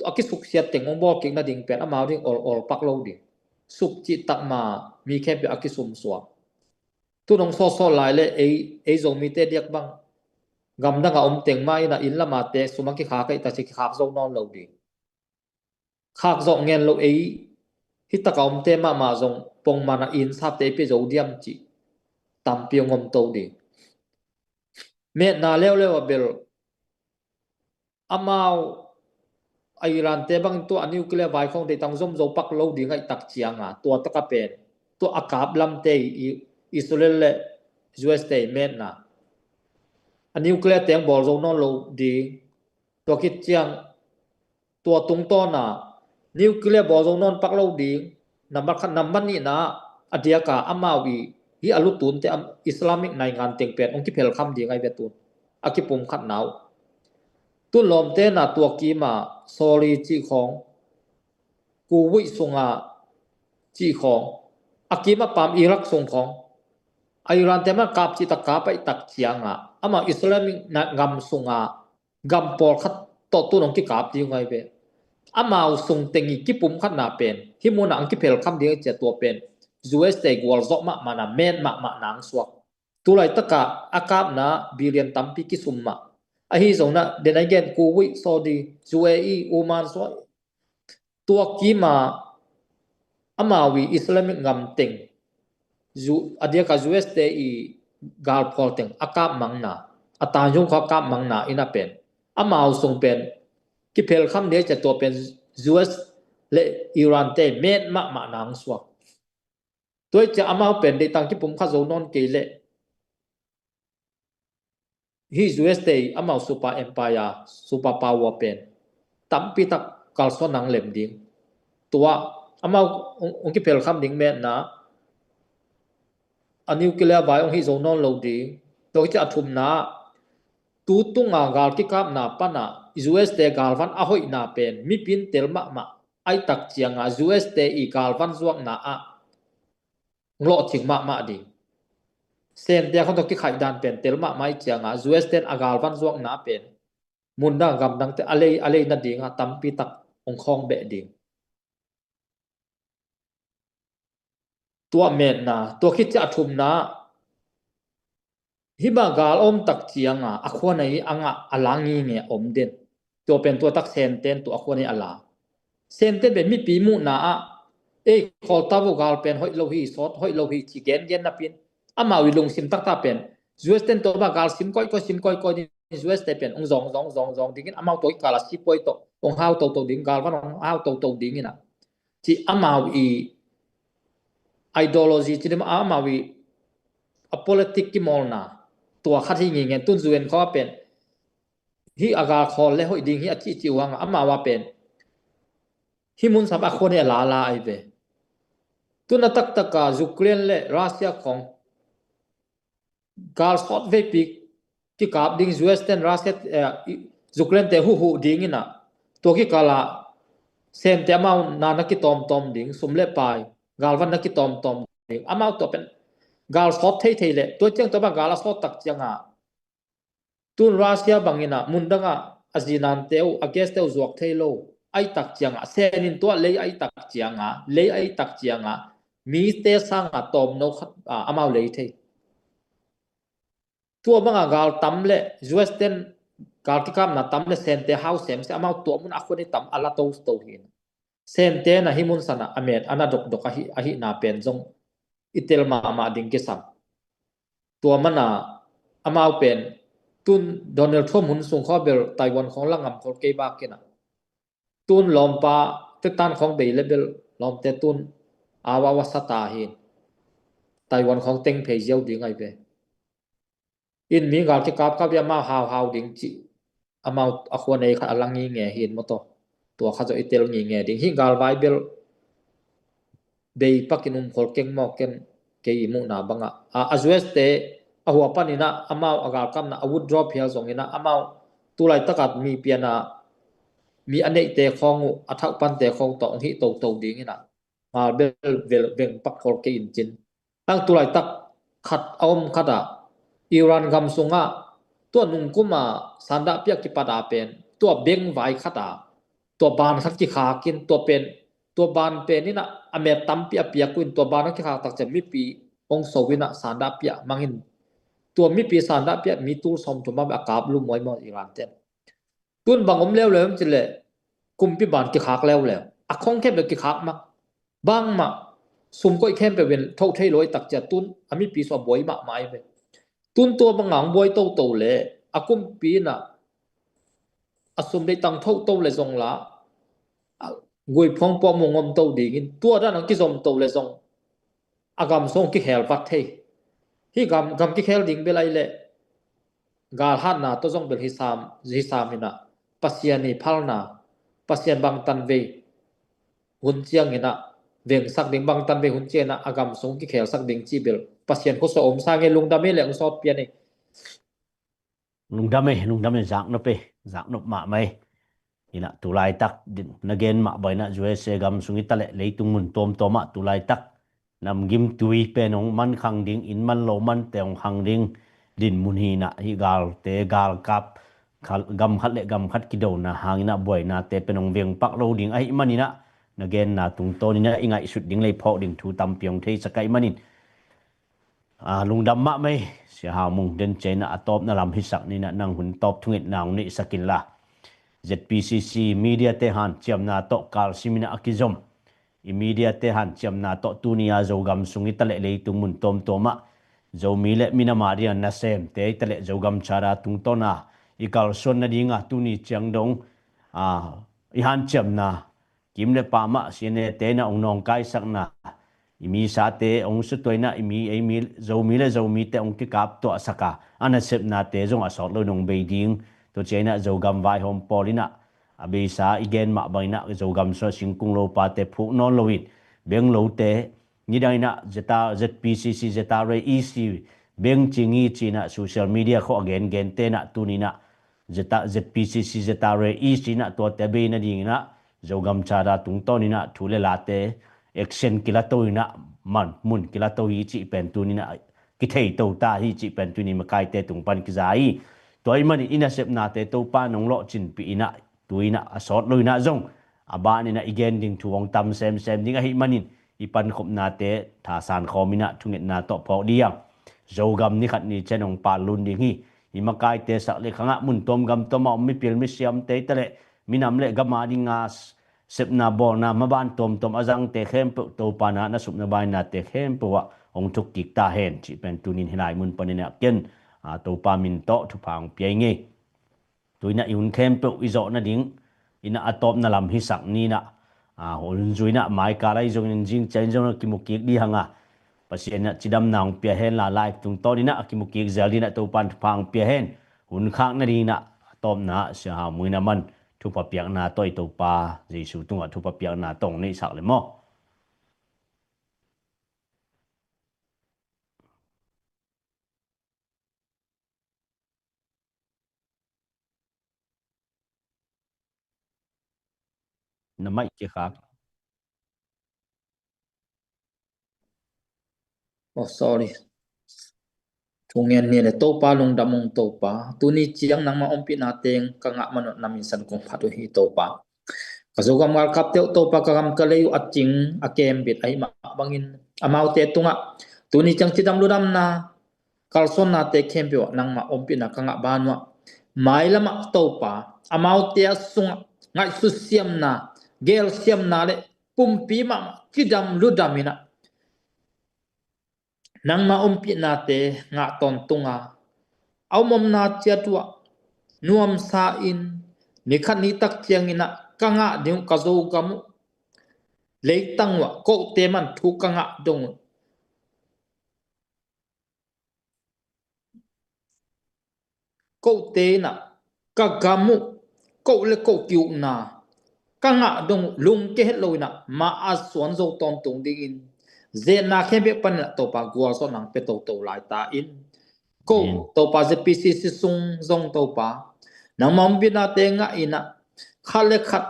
a kisuksiat teng hong bawl kik nading pen amau ding ol ol pak lo ding. Sup cih takma mi khempeuh a kisum suak. Tun hong sawtsawt lai le ei, ei Zomite diak bang gamdang a om teng ma ina inn lama te sum a kikhak ei ta ci kikhak zo nawn lo ding. Khak zawh ngen lo ei hi taka omte mahmah zong pongman a inn sapte ei pe zo diam cih tampi hong om to ding. Metna leuleu a bel amau a Iran te bangin tua a nuclear vai khong deitang zom zo pak lo ding aih tak cianga tua taka pen tua a kap lamte i Israel le U S te i metna a nuclear teng bawl zo nawn lo ding. Tua kit ciang tua tungtawna nuclear bawl zo nawn pak lo ding. Nambat khat, nambat nihna a diaka amau i hi a lutunte Islamic naingan teng pen hong kiphelkham ding ai ve tun a kipum khatna uh. Tun lawmte na tua kima Saudi cih khawng, Kuwait sunga cih khawng, a kima pam Iraq sung khawng a Iran te man kap cih tak kap aih tak cianga amau Islamic na gam sunga gam pawlkhat tawh tun hong kikap ding ngai ve. Amau sung tengi kipum khatna pen hi muna hong kiphelkham ding cia tua pen U S te gualzawh mahmahna, met mahmahna hong suak. Tulai taka a kapna billion tampi kisum mah. Ahi zongna den a gen Kuwait, Saudi, U A E, Oman suak tua kima amau i Islamic ngam teng a diaka U S te i galphawl teng a kap mangna a tanzung kha a kap mangna ina pen amau sung pen kiphelkham dia cia tua pen U S le Iran te met mahmah nang suak. Tua i cia amau pen deitang kipum kha zo nawn kei leh hi U S te i amau super empire, super power pen tampi tak kalsuan nang lem ding. Tua amau hong kiphelkham ding metna a nuclear vai hong hi zo nawn lo ding. Tua hi cia a thumna tu tunga gal kikapna pana U S te galvan a hoihna pen mipin tel mahmah aih tak cianga U S te i galvan zuakna ah lawhcing mahmah ding. Sente a khon tawh kikhaih dan pen tel mahmah aih cianga U S ten a galvan zuakna pen mundang gamdangte a lei a lei nadinga tampi tak hong khawng beh ding. Tua metna tua khit cia a thumna hima gal om tak cianga a khuanei anga a la nginge om den. Tua pen tua tak Senten tua a khuanei a la. Senten pen mipi muhna ah ei khawltavu gal pen hoih lo hi, sawt hoih lo hi ci gengen napin amau i lungsim taktak pen U S ten tua ba gal sim koihkoih sim koihkoih ding U S te pen hong zawng zawng zawng zawng dingin amau tua i kala sipuai tawh hong hau toto ding, galvan hong hau toto dingin a ci amau i ideology ci dima amau i a politic kimawlna tua khat hi nginge tun U N khaw a pen hi a gal khawl le hoih ding hi a cihcih uh hanga amau a pen hi mun sam a khuan hi a lala ai ve. Tuna taktaka Ukraine le Russia khong gal sawt veipi kikap ding U S ten Russia Ukraine te huhu dingina tua kikala Sente amau na na kitawmtawm ding, sum le pai galvan na kitawmtawm ding amau tua pen gal sawt thei thei le tua ciang tua bang gal a sawt tak cianga tun Russia bangina mundanga a zinante uh a gas te uh zuak thei lo aih tak cianga Senin tua lei aih tak cianga lei aih tak cianga mite sanga tawmno khat amau lei thei. Tua banga gal tam le U S ten gal kikapna tam le Sente hau semse amau tua mun a khun i tam a la to to hin. Sente na hi mun sana a met ana dokdok ahihna pen zong i tel mahmah ding kisam. Tua mana amau pen tun Donald Trump hun sung khawng bel Taiwan khawng la ngam khol kei bak kina. Tun lawmpa tetan khawng bei le bel lawmte tun awawa sata hin Taiwan khawng teng phei ziau ding ai ve. In mi gal kikap kap i amau hau hau ding ci amau a khua nei khat a lang ngi nge hin maw taw. Tua khat zawh i tel ngi nge ding hi gal vai bel bei pakin um khol keng maw ken kei i muhna bangah a, a U S te a hua paninah amau a galkamna a withdraw phial zonginah amau tulai takat mi piana mi a neihte khawng uh a thauh pante khawng tawh hong hih toto dinginah ngal bel veng pak khol kei in cin. Ang tulai tak khat a om khatah Iran gam sungah tua nungkuma sandahpiah kipata pen tua beng vai khatah tua ban khat kikhakin tua pen tua ban pen inah a met tampi a piak uh in tua ban a kikhak takciang mipi hong so inah sandahpiah mangin tua mipi sandahpiah mi tul sawmthum a kap lu muaimaw Iran ten. Tun bang om leuleu om cileh kumpi ban kikhak leuleu a khong khempeuh kikhak mah bangmah sumkoih khempeuh in thoh thei lo i takcia tun a mipi sua buai mahmah i ve. Tun tua banga hong buai toto le a kumpi inah a sum deih tang thoh to le zong la a guiphuang puahmu ngom to dingin tua dan ang kizom to le zong a gam sung kikhel vat thei. Hi gam, gam kikhel ding bel ai le galhatna tawh zong bel hi sam, hi sam inah Pasian i phalna Pasian bangtan vei hun cianginah vengsak ding bangtan vei hun cianginah a gam sung kikhelsak ding ci bel Pasian khusa om sang e lungdam e le hong sawt pian e. Lungdam e, lungdam e, zaknop e, zaknop mahmah e. Inah tulaitak na gen mah bainah U S A gam sung i taleh leitung mun tuamtuamah tulaitak namgim tui pen hong man khang ding in man lo mante hong khang ding dinmun hinah hi galte galkap gam khat le gam khat kidona hanginah buainate pen hong vengpak lo ding ahih maninah na genna tungtawninah i ngaihsut ding lei phawk ding thu tampi hong theisak ahih manin a lungdam mahmah e. Sia Hau Mung den cianginah a tawpna lam hisak ninah nang hun tawp thungetna hong neihsak inla Z P C C mediate hanciamna tawh kalsiminah a kizom i mediate hanciamna tawh tuni a Zogam sung i taleh leitung mun tuamtuamah Zomi le minam a dinga nasemte i taleh Zogam Charter tungtawna i kalsuan nadinga tuni ciang dong a i hanciamna kim le pamah sianete inah hong nawngkaisakna i misate hong sutuainah i mi ei mi Zomi le Zomite hong kikaptuahsaka a nasepnate zong a sawt lo in hong bei ding. Tua cianginah Zogam vaihawm pawl inah a beisa i gen mah banginah Zogam sungah singkung lopate phuk nawn loin beng lote nidang inah Z P C C Z R A E C beng cingi cinah social media khawh a gengente inah tuninah Z P C C Z R A E C inah tuate bei nadinginah Zogam Charter tungtawninah thu le late action kilato inah man mun kilato hi cih pen tuninah kithei to ta hi cih pen tuni makaite tung pan kiza hi. Tua ahih manin i nasepnate Topa nong lawhcinpih inah tu inah a sawt lo inah zong a ban inah i gen ding thu hong tam semsem ding ahih manin i pankhopnate thasan khawm inah thungetna tawh phawk ding a Zogam ni khat ni ciang hong pallun ding hi. I makaite sak le khangah mun tuam gam tuamah om mipil misiamte i taleh minam le gam a dinga sepna bawlna maban tuamtuam a zangte khempeuh Topa na na supna bainate khempeuh ah hong thuk kik ta hen cih pen tunin hilai mun paninah ken a Topa min tawh thupha hong pia i ngei. Tuinah i hun khempeuh i zawh nading inah a tawpna lam hisak ninah a hun zuinah maikal ahi zongin zing ciang zong a kimu kik ding hanga Pasian inah cidamna hong pia henla live tungtawninah a kimu kik zel dinah Topa in thupha hong pia hen. Hun khak nadinginah a tawpna Sia Hau Mung inah man thupha piakna tawh i Topa Jesu tungah thupha piakna tawh hong neihsak le maw? Na maih kikhak. Oh, sorry. Thungen ni le Topa lungdam ung Topa. Tuni ciang nangmah ompihna teng ka ngah manawh na min san kong phat uh hi Topa. Ka Zogam galkapte uh Topa ka gam ka lei uh a cing a kembit ahih mah bangin amaute tungah tuni ciang cidam ludamna kalsuannate khempeuh ah nangmah ompihna ka ngah ban uh ah mailamah Topa amaute a sungah ngaihsut siamna gelsiamna le pumpi mahmah cidam ludam inah Nangma ompihnate ngah tawntunga, a om omna ciat uh ah nuamsa in, nikhat nitak ciangin ah ka ngah ding uh ka Zogam uh, leitang uh ah kote man thu ka ngah dong uh, kote in ah ka gam uh ko le ko ki-ukna ka ngah dong uh lungke het lo in ah ma a suan zo tawntung dingin, zetna khempeuh panin ah Topa gualzawhna hong pia toto lai ta in. Ko Amen. Topa Z P C C sung zong Topa, nangma ompihnate ngah in ah khat le khat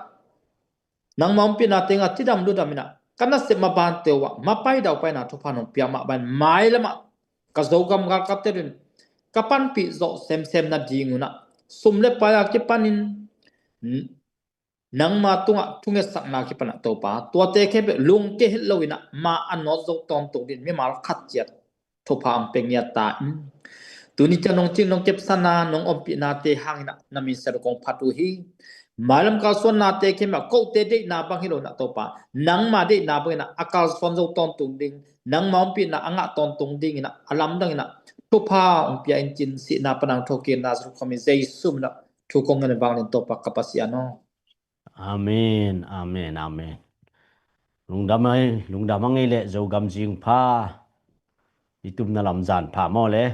nangma ompihnate ngah cidam ludam in ah ka nasep mabante uh ah mapai daupaina thupha nong pia mah bangin mailam ah ka Zogam galkapte in ka panpih zawh semsem nading un ah, sum le pai a kipanin nangma tungah thungetsakna kipan ah Topa, tuate khempeuh lungke het lo in ah ma a nawt zo tawntung dingin mimal khat ciat thupha hong pia ngiat ta in. Tuni ciang nong cing nong kepsana nong ompihnate hangin ah na min siangtho kong phat uh hi. Mailam kalsuannate khempeuh ah kote deihna bang hi lo in ah Topa, nangma deihna bangin ah a kalsuan zo tawntung ding, nangma ompihna a ngah tawntung dingin ah a lamdangin ah thupha hong pia in, cin sihna pan a hong thawhkikna zuk khawm hi Jesu min ah thu kong ngen vanglian Topa ka Pasian aw. Amen, amen, amen. Lungdam ei, lungdam a ngei leh Zogam zing pha. I tumna lam zan pha maw le.